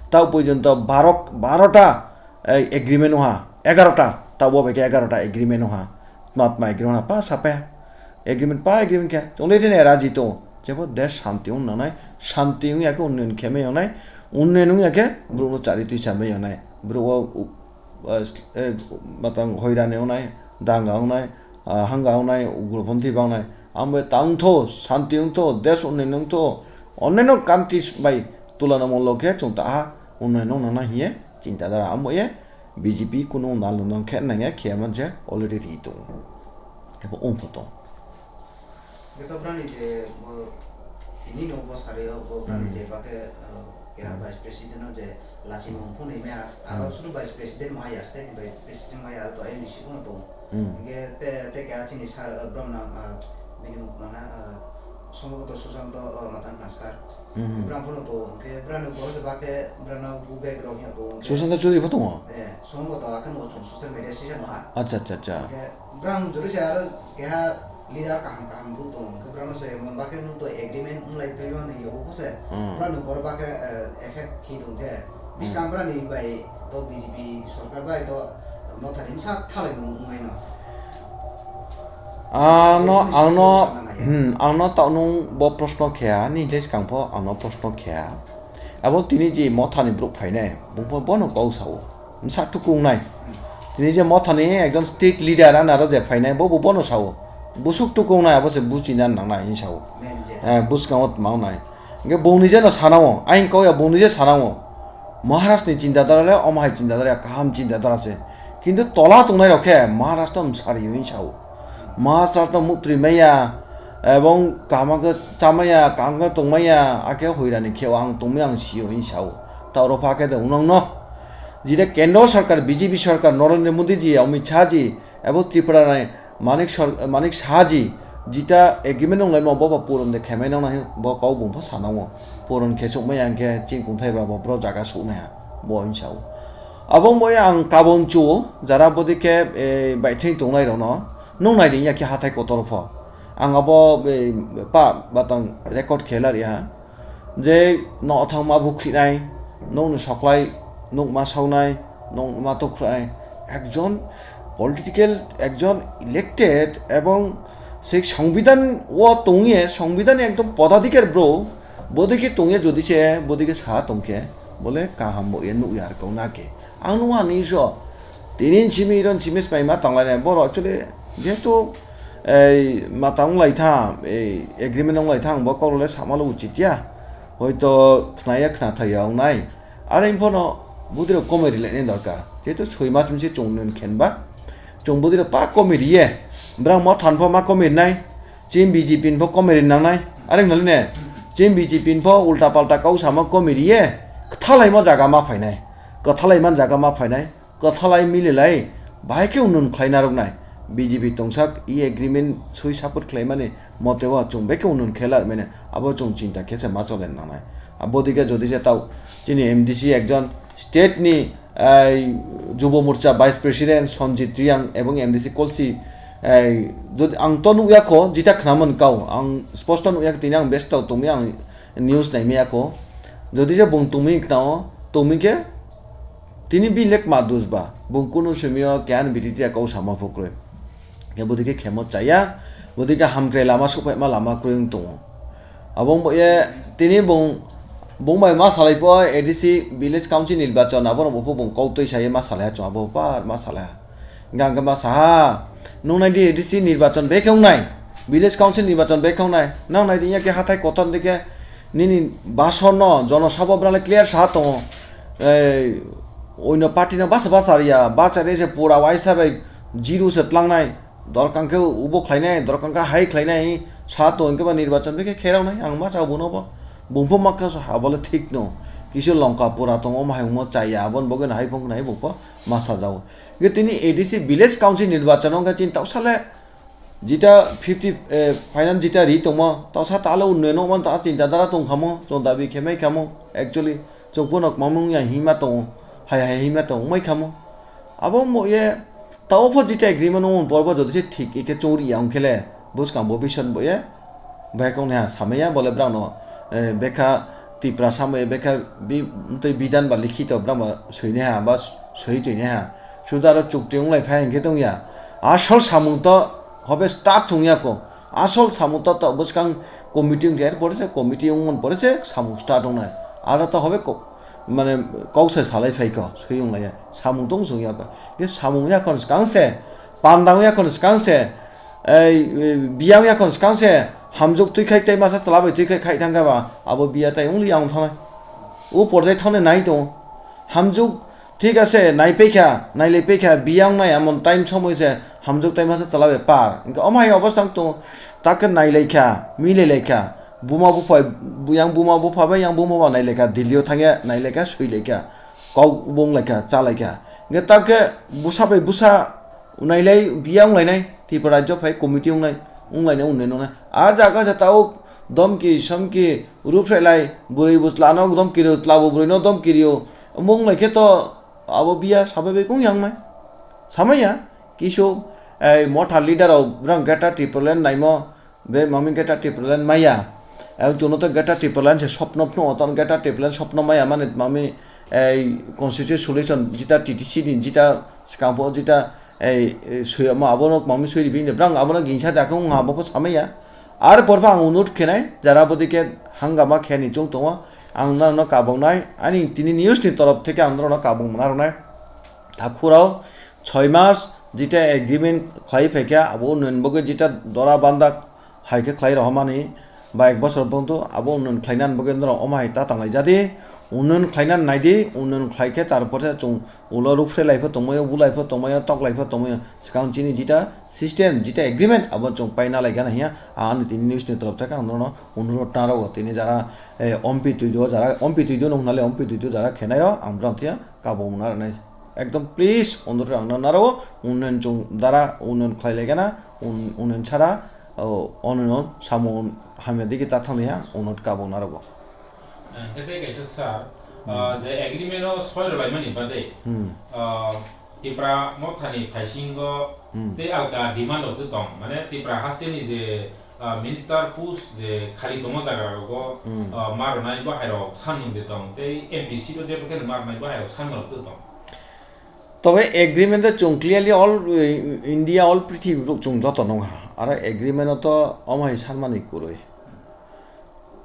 Tau porjonto baro, baro ta eh, agreement wngha egarota, tabo bai khe egarota agreement wngha. Tma tma agreement wngha pa sapaya. Agreement pa agreement khe chonglai rina raji tongo. Jebo desh shanti wng nangnai, shanti wngya khe unnoyon khe mai wngnai, unnoyon wngya khe borokno chari twi sa mai wngnai. Borok o, u-, eh, eh, matang hoirani wngnai, danga wngnai, ah, hanga wngnai, ugroponthi bangnai. Amo tangtho, shanti wngtho, desh unnoyon wngtho, onnaino countries bai tulana molo khe chwng ta ha unnoyon wng nangnai hiye. Chinta dara amo ye B J P kunu nalo nang khe nang ya khe man je already ri tongo. Ebo ong pho tong. Beto brani je, bo, tini no bo sari o, bo brani Hmm. je ba khe, uh, khe Hmm. vice president no je lachimung phunui me ar, aro Hmm. suru vice president mo ya, state vice president mo ya, to M D C phunui tong. Hmm. Ge te, te khe chini sir, uh, brom na, uh, bini muk mana, uh, Sombhoboto Susanto, uh, Matang Khaskar. Hmm. Bram phunui tong, ge brani bo je ba khe, brana bu background ya tong. Susanto Chudri pho tongo? Eh, Sombhoboto akheno chung social media sisa no ha. Acha, acha, acha. Ge Brang jori se aro keha leader kaham kaham bru tong, khe brano se mon bakhe nung to agreement wng lai phaima nung yago kho se, Hmm. brano bor bakhe, eh, effect khi tong khe. Hmm. Biskang brani bai to B J P sorkar bai to Mothani bwsa thalai mung wngmai no. Ano, Jepun ang no, sisi sana nai. Hmm, ang no tao nung bo proshno kheya, ni hinkhe swkang pho ang no proshno kheya. Abo tini je Mothani brouh phainai, bung pho bono kok sao. Bwsak tukungnai. Tini je Mothani ekjon state leader ani aro je phainai, bo bo bono sao. Busuk tukungnai, abo se buchina nangnai hinwi sao. Eh, bwskango tma wngnai. Hinkhe bungni je no sanao, aing kok ya bungni je sanao. Maharaj ni chinta dara le, omo hai chinta dara ya, kaham chinta dara se. Kintu tola tongnai rok khe Maharaj no msari hinwi sao. Maharaj no muktri maya, ebong kaham khe chamaya, kaham khe tongmaya, akhe hoirani kheo ang tongmaya ang sio hinwi sao. Ta oro pha khe de unang no. Jire kendro sarkar, B J P sarkar, Narendra Modi ji, Amit Shah ji, ebong Tripura ni Manik sar-, Manik Shah ji, Jita agreement wnglaima bo ba puron de khemai nang nai, bo kau bung pha sanango. Puron khe sukmai ang khe chini kungthai ba bo bro jaga suknai ha, bo wng sao. Abo wng bo ang kabon chuo, jara bodi khe, eh, baithring tongnai rokno, nung nai ring ya khe hathai kotor pho. Ang abo, eh, pa batang record khe la ri ha. Je no thang ma bukri nai, nung ni soklai, nung ma saunai, nung ma tukhrai. Ekjon political, ekjon elected ebong se songbidan o tongye, songbidan ekdom podadikar bro, bodike tongye jodi se, bodike sa tongkhe, bole kaham bo ye nuk yar kau na khe. Ang nung ani so, tinin simi iron simi smaima tanglainai. Boro actually, jehetu, ei, mata wnglaitham, ei, agreement wnglaitham, bo kaurole samalo uchit ya. Hoito khnaya khnathaya wngnai. Are wngphano budirok komoi rilainai dorkar. Jehetu soi mas misi chwng nwn khenba, chwng budirok pa komoi riye. Brang mo thanpho ma komoi rinai. Chini B J P ni pho komoi ri nangnai. Are wngnaline, chini B J P ni pho ulta palta kau sama komoi riye. Kwthalaimo jaga ma phainai. Kwthalaima jaga ma phainai. Kwthalai mililai, bahai khe unun khlai narwknai. B J P tongsak e agreement soi support khlaimani mote o chwng bai khe unun khe larmani, abo chwng chinta khe se ma chole nangnai. Abodike jodi se tao chini M D C ekjon state ni, ai, Jubo Morcha Vice President Sanjit Reang ebong M D C Kolsi, ai, jodi ang to nukya kho, jita khnaman kao, ang sposto nukya kho, tini ang besto tongwi ang news naimaya kho. Jodi se bung tongwi khnao, tongwi khe, tini bini le kma dos ba, bung kunu somio keha ni bidirti ya kau sama pho kwrwi. Khe bwdwi khe khemo chaya, bwdwi khe hamkrai lama sokphaima lama kwrwi wng tongo. Abo wng bo ye tini bung, bung bai ma salai pho A D C village council nirbachon, abo rok bo pho bung kok twi sai ma salai ha chwng, abo par ma salai ha. Hingkha hingkhe ma saha, nung nai di A D C nirbachon bekhe wngnai, village council nirbachon bekhe wngnai, nang nai di ya khe hathai kotor de khe nini bason no jono sabo brale clear saha tongo, ei, oino party no basa basa riya, basa re se pura waisa bai zero se tlangnai, dorkang khe ubo khlainai, dorkang khe hai khlainai, sa to hingkhe ba nirbachon bekhe kherok nai, ang ma sa bono bo, bung pho ma kha sa, abole thik no, kisu longka pura tongo, ma hai mo chaya, abon bogeno hai phung nai bung pho ma sajao. Ge tini A D C village council nirbachon wngkha chini tausale jita fifty, eh, finance jita ri tongmo, tausa talo unnoyno wngmani ta chinta dara tongkhamo, chwng dabi khe mai khamo, actually, chwng phano kwmamung ya hima tongo, hai hai hima tongo, wngmai khamo. Abo wngmo ye, tao pho jita agreement wngmani porbo jodi se thik ikhe chwng ri ya wngkhe le, bwskang bo bison bo ye, Bahai kok naiha samaya bole brang no, eh, bekha Tipra samaya bekha bi, tei bidan ba likhito brang ba soi naiha ba soi twi naiha. Suda aro chukti wng lai phai hingkhe tong ya. Asol samung to hobe start sung ya ko. Asol samung to, to bwskang committee wng khe, er pore se committee wng man pore se samung start wng nai. Aro to hobe ko, mane kok sai salai phai ko, soi wng lai ya. Samung tong sung ya ko. Ye samung ya kon skang se, pandang ya kon skang se, Ei, ei, biya wngya khon skang se, hamjwk twi khai tei masa chwla bai twi khai khai thang khe ba, abo biya tai wngli ya wng thangnai. O porjai thangnai nai tongo. Hamjwk thik ase, nai pekha, nai lai pekha, biya wngnai amon time somoi se, hamjwk tai masa chwla bai par. Hingkhe omo hai obostha wng tongo, tak khe nai lai kha, mi lai lai kha, buma bupha, yang buma bupha bai yang buma ba nai lai kha, Delhi o thang ya nai lai kha, soi lai kha, kok bung lai kha, cha lai kha. Hingkhe tak khe bwsa bai bwsa, Unailai biya wnglainai, Tripura rajyo phai committee wngnai, wnglainai, wngnai, wngnai. A jaga se tao domki, somki, ruphrelai, bwrwi bwchla no domki rio, chwla bo bwrwi no domki rio. Omo wnglai khe to abo biya sabai bai kung yangnai. Samaya, kisu, ei, motha leader rok, brang Greater Tipraland naimo, Be mami Greater Tipraland maya. Ang chwngno to Greater Tipraland se sopno phano, otan Greater Tipraland sopno maya mani mami, ei, constitution solution jita T T C ni jita swkang pho jita, ei, ei, suyama abono mami sui ribi ni brang abono gingsa da khe wng abo pho samaya. Ar porpha ang unut khenai, jara bodi khe hangama khe ni chung tongo, ang norokno kabongnai, ani tini news ni torof theke ang norokno kabong mwnaroknai. Takhurao choi mas jita agreement khlai phaikha, abo unnayan bagwi jita dora banda hai khe khlai rohormani ba ek bosor bongdo, abo unnayan khlainani bagwi norok omo hai ta tanglaijadi, unnayan khlainani naidi, unnayan khlaikhe tarpore chwng ulo rukphrelaipho tongmaio, bulaipho tongmaio, toklaipho tongmaio, swkang chini jita system, jita agreement abo chwng paina laikha na hiya, ani tini news ni torof theke ang norokno unurot narogo, tini jara, eh, ompi twido, jara ompi twido nung nale ompi twido jara khenairo ang bwrang thia kabung narwnai. Ekdom please, onurok ang nang naro, unnayan chwng dara, unnayan khlai lai gana, un-, unnayan sara, O, ono no samung hamya digi ta thangya, ono kabung narogo. Hwnkhe tei kaisa sir, Hmm. ah, je agreement o soi rwlaimani bade, Hmm. ah, Tipra Mothani phaisingo Hmm. tei alka demand rok tong, mane Tipra hasteni je, ah, minister post je khali tongma jaga rogo, Hmm. ah, ma rwnai bo hai rok sanmung de tong, tei M P seat o je bo khe ma rwnai bo hai rok sanmung rok tong. Tobe agreement o chwng clearly all, eh, India, all prithibi borok chwng joto nukha. Aro agreement o to omo hai sanmani kwrwi.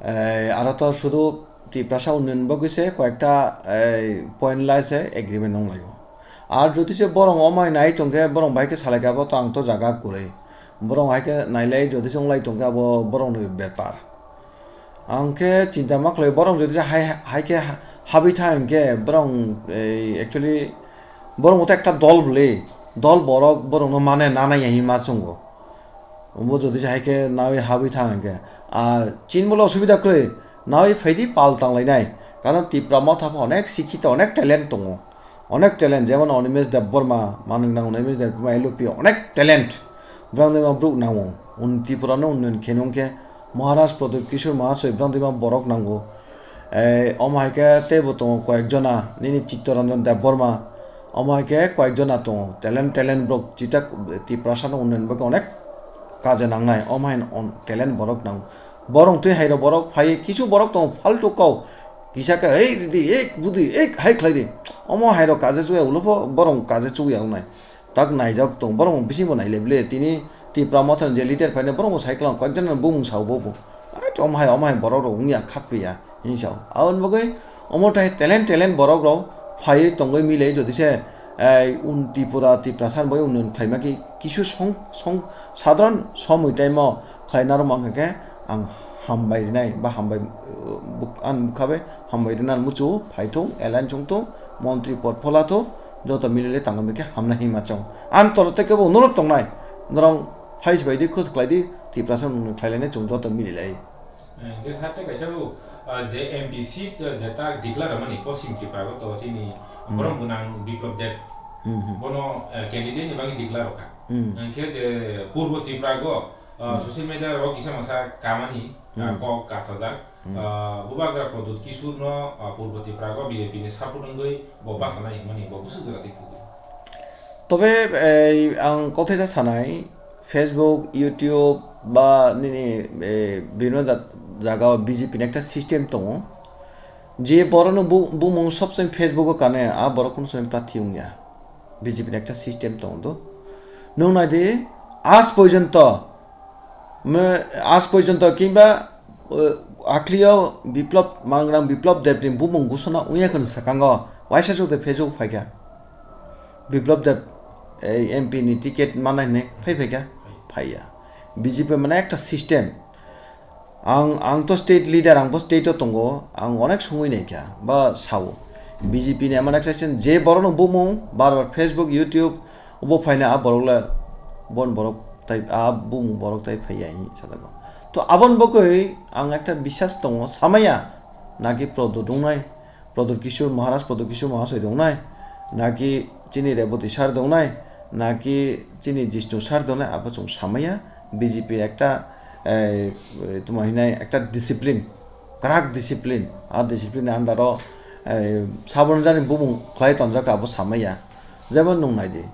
Eh, aro to sudu Tiprasa unnayon bagwi se koyekta, eh, point lai se agreement wnglaio. Ar jodi se borok omo hai nai tongkhe borok bai khe salaikha bo to ang to jaga kwrwi. Borok hai khe nailai jodi se wnglai tongkhe abo borokni bepar. Ang khe chinta ma khlai, borok jodi hai, hai khe ha-, habwi tha hwnkhe borok, ei, actually, borok bo to ekta dol bwle, dol borok borokno mane nana ya hinma chwngo. Bo jodi hai khe nawi habwi tha hwnkhe. Ar chinmolo osubida kwrwi, nawi phaidi pal tanglainai. Karon Tipra Motha pho onek sikhito, onek talent tongo. Onek talent, jemon Animesh Debbarma, Manik Nang Animesh Debbarma, L O P, onek talent. Brang dima bruk nango. Un Tripura no unnayon khenung khe Maharaj Pradyut Kishore Mahasoi brang dima borok nango. Eh, omo hai khe teibo tongo koyek jona, nini Chittaranjan Debbarma. Omo hai khe koyek jona tongo. Talent, talent borok chita Tiprasa no unnayon bagwi onek kaje nangnai. Omo hai on talent borok nango. Borok twi hai rok borok phai kisu borok tongo faltu kok. Kisa khe, "Ei, ridi, ei, budi, ei, hai khlai di." Omo hai rok kaje chuya ulo pho, borok kaje chuya wngnai. Tak naijak tong, borok bisingo naile bile, tini Tipra Motha ni je leader phainai, borok bo sai klang, koyek jona bumung sao bo bo. Ai, omo hai, omo hai borok rok wngya, khakphiya, hinwi sao. Aboni bagwi omo tai talent, talent borok rok phaiwi tongwi mile, jodi se, ei, un Tripura, Tiprasa ni bagwi unnayon khlaima khe kisu song, song, sadharan somoi time o khlaina rwma wngkha khe ang hambai rinai ba hambai, uh, buk-, ani bwkha bai hambai rwna muchungo, phaithung, alliance wngthung, montri pod phola thung, joto milile tangwi khe hamnai hinma chong. Ang toro tei kebo norok tongnai, norok phai se bai di, khus khlai di, Tiprasa nwng khlai lainai chwng joto mililai. Eh, hwnkhe sir tei kaisa bo, ah, je M P seat, eh, je ta declare rwmani Poschim Tripura o to chini Hmm. borom gwnang Biplab Deb. Hmm, hmm. Bono, eh, candidate ni bagwi declare rwkha. Hmm. Hwnkhe je Purbo Tripura o, ah, Hmm. social media o kisa masa kamani, ah, Hmm. kok kasajak. Hmm. Ah, Bubagra Pradyut Kishore no, ah, Purbo Tripura o B J P ni support wngwi bo Hmm. bachanai hwnmani bo bwswk jora twi kwrwi. Tobe, eh, ang kothaisa sanai, Facebook, YouTube ba nini, eh, bibhinno ja-, jaga o B J P ni ekta system tongo. Je borokno bu-, bumung sobsomoi Facebook o kane, a borok kunu somoi prarthi wngya. B J P ni ekta system tongo do. Nwng nai di, aaj porjonto, me-, aaj porjonto kimba, eh, aklio Biplab, Manik Nang Biplab Deb ni bumung gusona wngya khe swkango, waisa chukde Facebook phaikha. Biplab Deb, ei, M P ni ticket manai hinwi phai phaikha? Phaiya. B J P mane ekta system. Ang, ang to state leader, ang bo state o tongo, ang onek songwi naikha, ba sao. B J P ni emon ekta system, je borokno bumung, bar bar Facebook, YouTube, obo phaina a borok le, bon borok tai, a bumung borok tai phaiya hinwi sajago. To aboni bagwi ang ekta biswas tongo, samaya, naki Pradyut wngnai, Pradyut Kishore Maharaj, Pradyut Kishore Mahasoi tongnai, naki chini Reboti sir tongnai, naki chini Jishnu sir tongnai, abo chwng samaya. B J P ekta, eh, tuma hinai ekta discipline, kwrak discipline, a discipline under o, eh, sabon jani bumung khlai tonjak abo samaya. Jemon nwng nai di,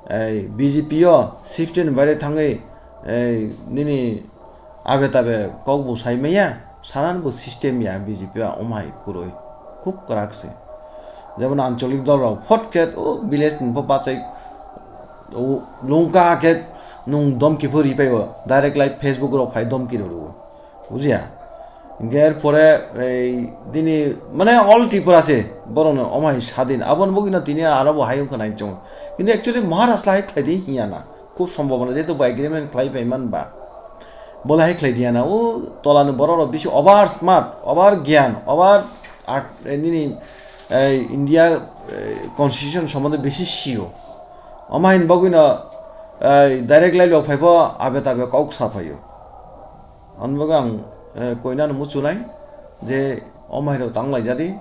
ei, B J P o sixteen ni baire thangwi, ei, nini abe tabe kok bo sai maya, sanan bo system ya B J P o, omo hai kwrwi, khub kwrak se. Jemon ancholik dol rok phot khe o village ni pho bachai, o lungka khe nwng domki pho ri pai o, direct live Facebook rok phai domki rw rw o. Bujiya? Hinkhe er pore ei dini mane all Tripura se borokno omo hai sadin. Aboni bagwino tini aro bo hayung khna hinwi chongo. Kintu actually Maharaj lai khlai di hinya na. Khub sombhabona jehetu bo agreement khlai pai man ba. Bo lai khlai di hinya na. O tola ni borok rok bisi over smart, over gyan, over art, eh, nini, eh, India, eh, constitution sombonde bisi sio. Omo hai bagwino, eh, direct lai rok phai pho abe tabe kok sa phaio. Ani bagwi ang, eh, koinano muchunai je omo hai rok tang lai jadi,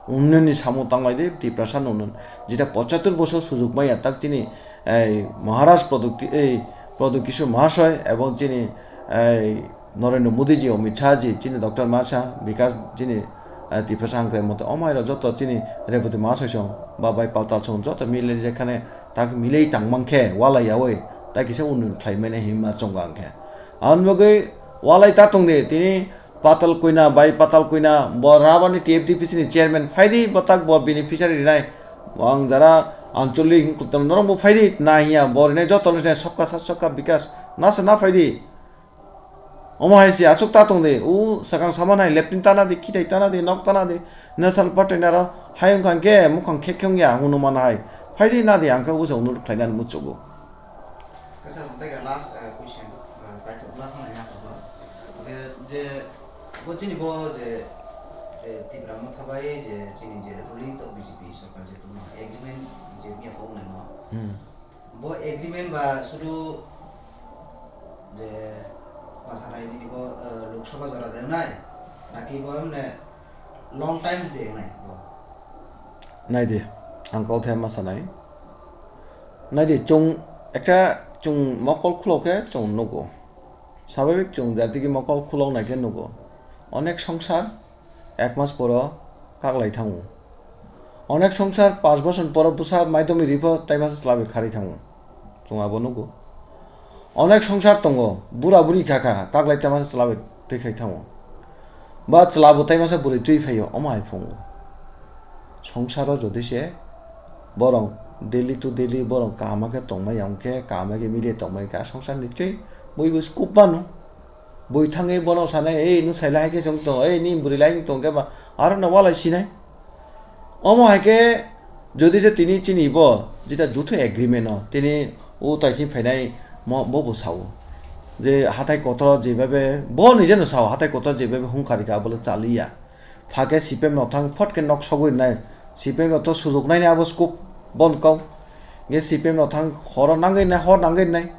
unnayonni samung tang lai di, Tiprasa ni unnayon. Jeta pochattor bosor sujug maya tak chini, eh, Maharaj Pradyut Ki-, eh, Pradyut Kishore Mahasoi ebong chini, ei Narendra Modi ji, Amit Shah ji, chini doctor masa, Bikash chini, eh, Tiprasa hangkrai mote, omo hai rok joto chini Rebati Mahasoy song, ba bai Patal song, joto mile jekhane tak milei tang mankhe, walai yaui, tai kisa unun khlai mane himma chongo ang khe. Ang bagwi walai ta tong di, tini Patal Koina, bai Patal Koina, bo Rabani T F D P C ni chairman phaidi, bo tak bo beneficiary rinai, ang jara anchalik hingkutam norok bo phaidi, na hiya, bo rinai joto no rinai, sabka saath sabka bikas, na se na phaidi. Omo hai se aswk ta tong di, u sakang sama nai, leptin ta na di, khitai ta na di, nok ta na di, national party naro, hai wngkha hwnkhe mukhang khek khek wngya, hunu mana hai, phaidi na di, ang khe usa unut khlainani muchugo. Kaisa tei last, eh, question, eh, paithak last nai ya to. Hwnkhe je bo chini bo je, eh, Tipra Motha bai je chini je ruling tok B J P sorkar je tongma agreement je miya pok nai no. Hmm. Bo agreement ba sudu je masanai nini bo, eh, Lok Sabha jora de nai. Naki bo emne long time de nai bo. Nai di, ang kok thai ma sanai. Nai di, chwng ekta chwng mokol khulok khe chwng nugo. Sababik chwng jatigi mokol khulok nai khe nugo. Onek songsar ek mas poro kaklai thango. Onek songsar panch bosor poro bwsa maidom ri pho tai masa chwla bai kharwi thango. Chwng abo nugo. Onek songsar tongo, bura buri kha kha, kaklai tai masa chwla bai twi khai thango. Ba chwla bo tai masa bwrwi twi phaio, omo hai phungo. Songsaro jodi se borok daily to daily borok kaham khe tongmai ya, hwnkhe kaham khe mile tongmai kha, songsar ni twi bui bui scope mano. Bui thangwi bono sanai, "Ei, nwng sailai hai khe chwng tong, ei, nini bwrwi lai wng tong khe ba, aro no walai sinai." Omo hai khe jodi je tini chini bo jeta jutho agreement no, tini o taising phainai mo-, bo bo sao. Je hatai kotor jebhabe, bo nije no sao, hatai kotor jebhabe hung kha rikha, abo le chaliya. Phakhe C P M rok thang phot khe nok sogwi nai. C P M rok to sujuk nai abo scope bon kau. Hingke C P M rok thang horo nangwi nai, hor nangwi nai.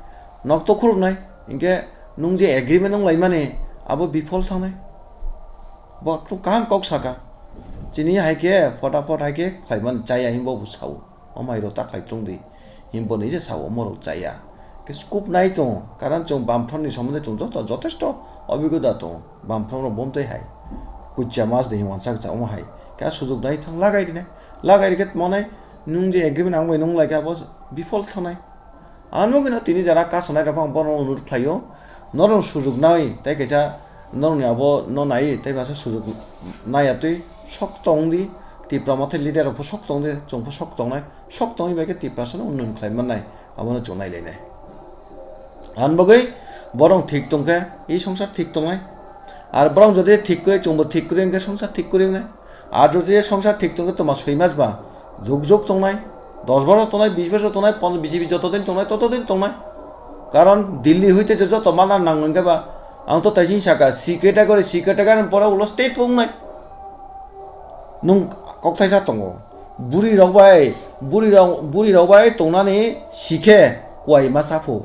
Nok to khuruk nai. Hingke nung je agreement wng lai mani abo bifol thangnai. Bo kaham kok saka. Chini hai khe phota phot hai khe khlai man chaya himbo bo sao. O mai rok ta khlai chwng di. Himbo ni je sao, omorok chaya. Ke scope nai chwng, karon chwng Bamfront ni somonde chwng joto jotesto obigota tongo. Bamfront rok bomtwi hai. Kuchya mas de himwan sak cha omo hai. Khe sujuk nai thang lagai rine. Lagai rikhe tmonai nung je agreement ang bai nung lai khe abo bifol thangnai. Ano gino tini jara kasanai rok ang bono onurut khlaio. Norok sujuk nai tei kaisa norokni abo no nai tei masa sujuk nai atwi sok tong di. Tipra mothe leader rok pho sok tong di, chwng pho sok tongnai. Sok tongwi bai khe Tiprasa no unnoyon khlai mannai, abono chwng nai lainai. Ani bagwi borok thik tong khe, i songsar thik tongnai. Ar borok jodi thik kwrwi, chwngbo thik kwrwi wng khe songsar thik kwrwi wngnai. Ar jodi songsar thik tong khe, toma soi mas ba jug jug tongnai, dos bosor tongnai, bis bosor tongnai, pon-, B J P joto din tongnai, toto din tongnai. Karon Delhi hoite je joto mana nang wng khe ba, ang to taising saka, C category, C category ni pore ulo state pho wngnai. Nwng kok thaisa tongo. Buri rok bai, buri rok, buri rok bai tongnani sikhe kuai ma chaphu.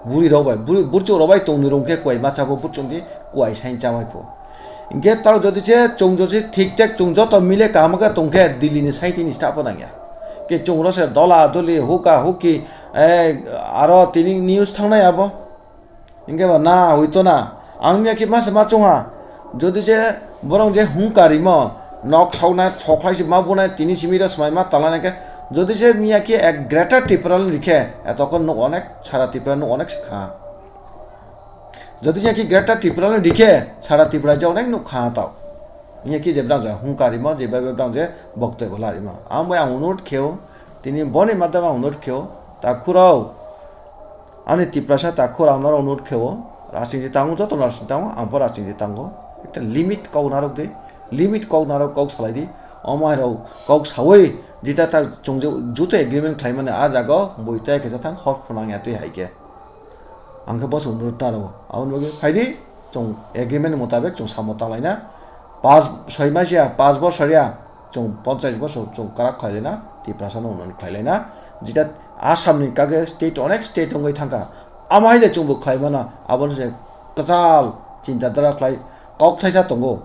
Buri rok bai, buri, burchuk rok bai tongni rong khe kuai ma chaphu, burchuk di kuai sain chamai phu. Hingke tao jodi se chwng jodi se thik tek chwng joto mile kaham khe tong khe Delhi ni saitini sta pho nangya. Ke chwng ro se dola doli huka huki, eh, aro tini news thangnai abo. Hingke ba na, hoi to na. Ang miya khe masa ma chungha. Jodi je borok je hung karimo, nok sokna, soklai se ma bunai, tini simi da swmai ma talana khe, jodi je miya khe ek Greater Tripura ni rikhe, etokon nok onek, sara Tripura nok onek se kha. Jodi je khe Greater Tripura ni rikhe, sara Tripura je onek nok kha tao. Miya khe je brang je hung karimo, je bai bai brang je boktoibo larimo. Ang bai ang onurut kheo, tini boni madam ang onurut kheo, ta khurao. Ani Tiprasa takhuk ang norok onurut khe o, rajniti tango, joto rajniti tango, ang pho rajniti tango. Ekta limit kok narwk di, limit kok narwk kok salai di. Omo hai rok kok saui jita ta chwng je juto agreement khlai mani a jaga o bui tai khe thang hor phunang ya twi hai khe. Ang khe boso onurut narwk o, aboni bagwi phai di chwng agreement mutabek chwng samo ta lai na. Pas, soi mas ya, pas bosor ya, chwng ponchais bosor chwng kwrak khlai laina, Tiprasa no unnoyon khlai laina. Jeta Assam ni kage state, onek state wngwi thangkha. Amo hai de chwngbo khlai mano, abono se kwchal chinta dhara khlai kok thaisa tongo.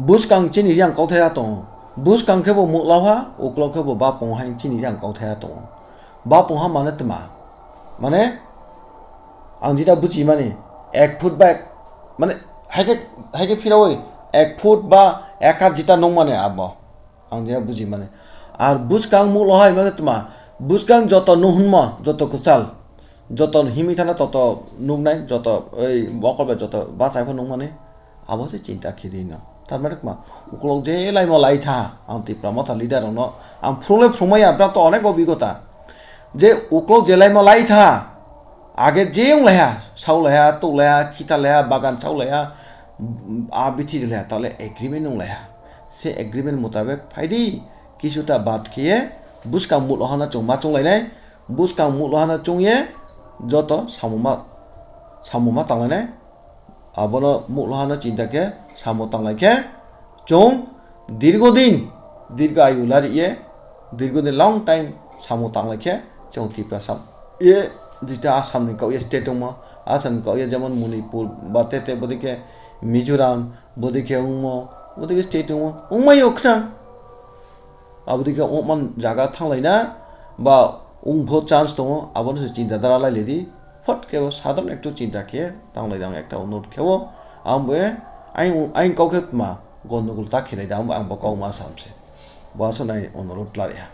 Bwskang chini yang kok thaisa tongo. Bwskang khe bo muklao ha, uklok khe bo bapung hai chini yang kok thaisa tongo. Bapung ha mane tma? Mane Ang jeta buji mani, ek foot ba ek, mane, haikhe, haikhe phirawi ek foot ba ek hat jeta nung mani abo. Ang jeta buji mani. Ar buskang mulo hai mane tma, buskang joto nuhunma, joto kwchal, joto himwi thana toto nuknai, joto ei mokol bai joto bachai pho nung mani. Abo se chinta khe di no. Tar mane tma, uklok je laimo lai tha, ang Tipra Motha leader rokno, ang phwrwng le phwrwngmaya, bwrang to onek obigota. Je uklok je laimo lai tha, age je wng laiha, sau laiha, tuk laiha, khita laiha, bagan sau laiha, a bithi laiha, tale agreement wng laiha. Se agreement mutabek phai di, kisuta bat khiye, buskang mulo hano chwng ma chwng lainai, buskang mulo hano chwng ye, joto samung ma, samung ma tang lainai. Abono mulo hano chinta khe, samung tang lai khe, chwng dirgo din, dirgo ayu lari ye, dirgo din long time samung tang lai khe, chwng Tiprasa ye, jeta Assam ni kok ye state wngmo, Assam ni kok ye jemon Manipur ba tete bodike Mizoram, bodike wngmo, bodike state wngmo, wngmai yo khna. Abodike wngman jaga thang laina ba wngpho chance tongo, abono se chinta dara lai ledi. Phot khe bo sadharon ektu chinta khe tang lai dang ekta onurot khe o. Ang bo e, aing, aing kok khe tma gondogol ta khe lai dang, ang bo kok ma sam se. Bo aswk nai onurot la ya.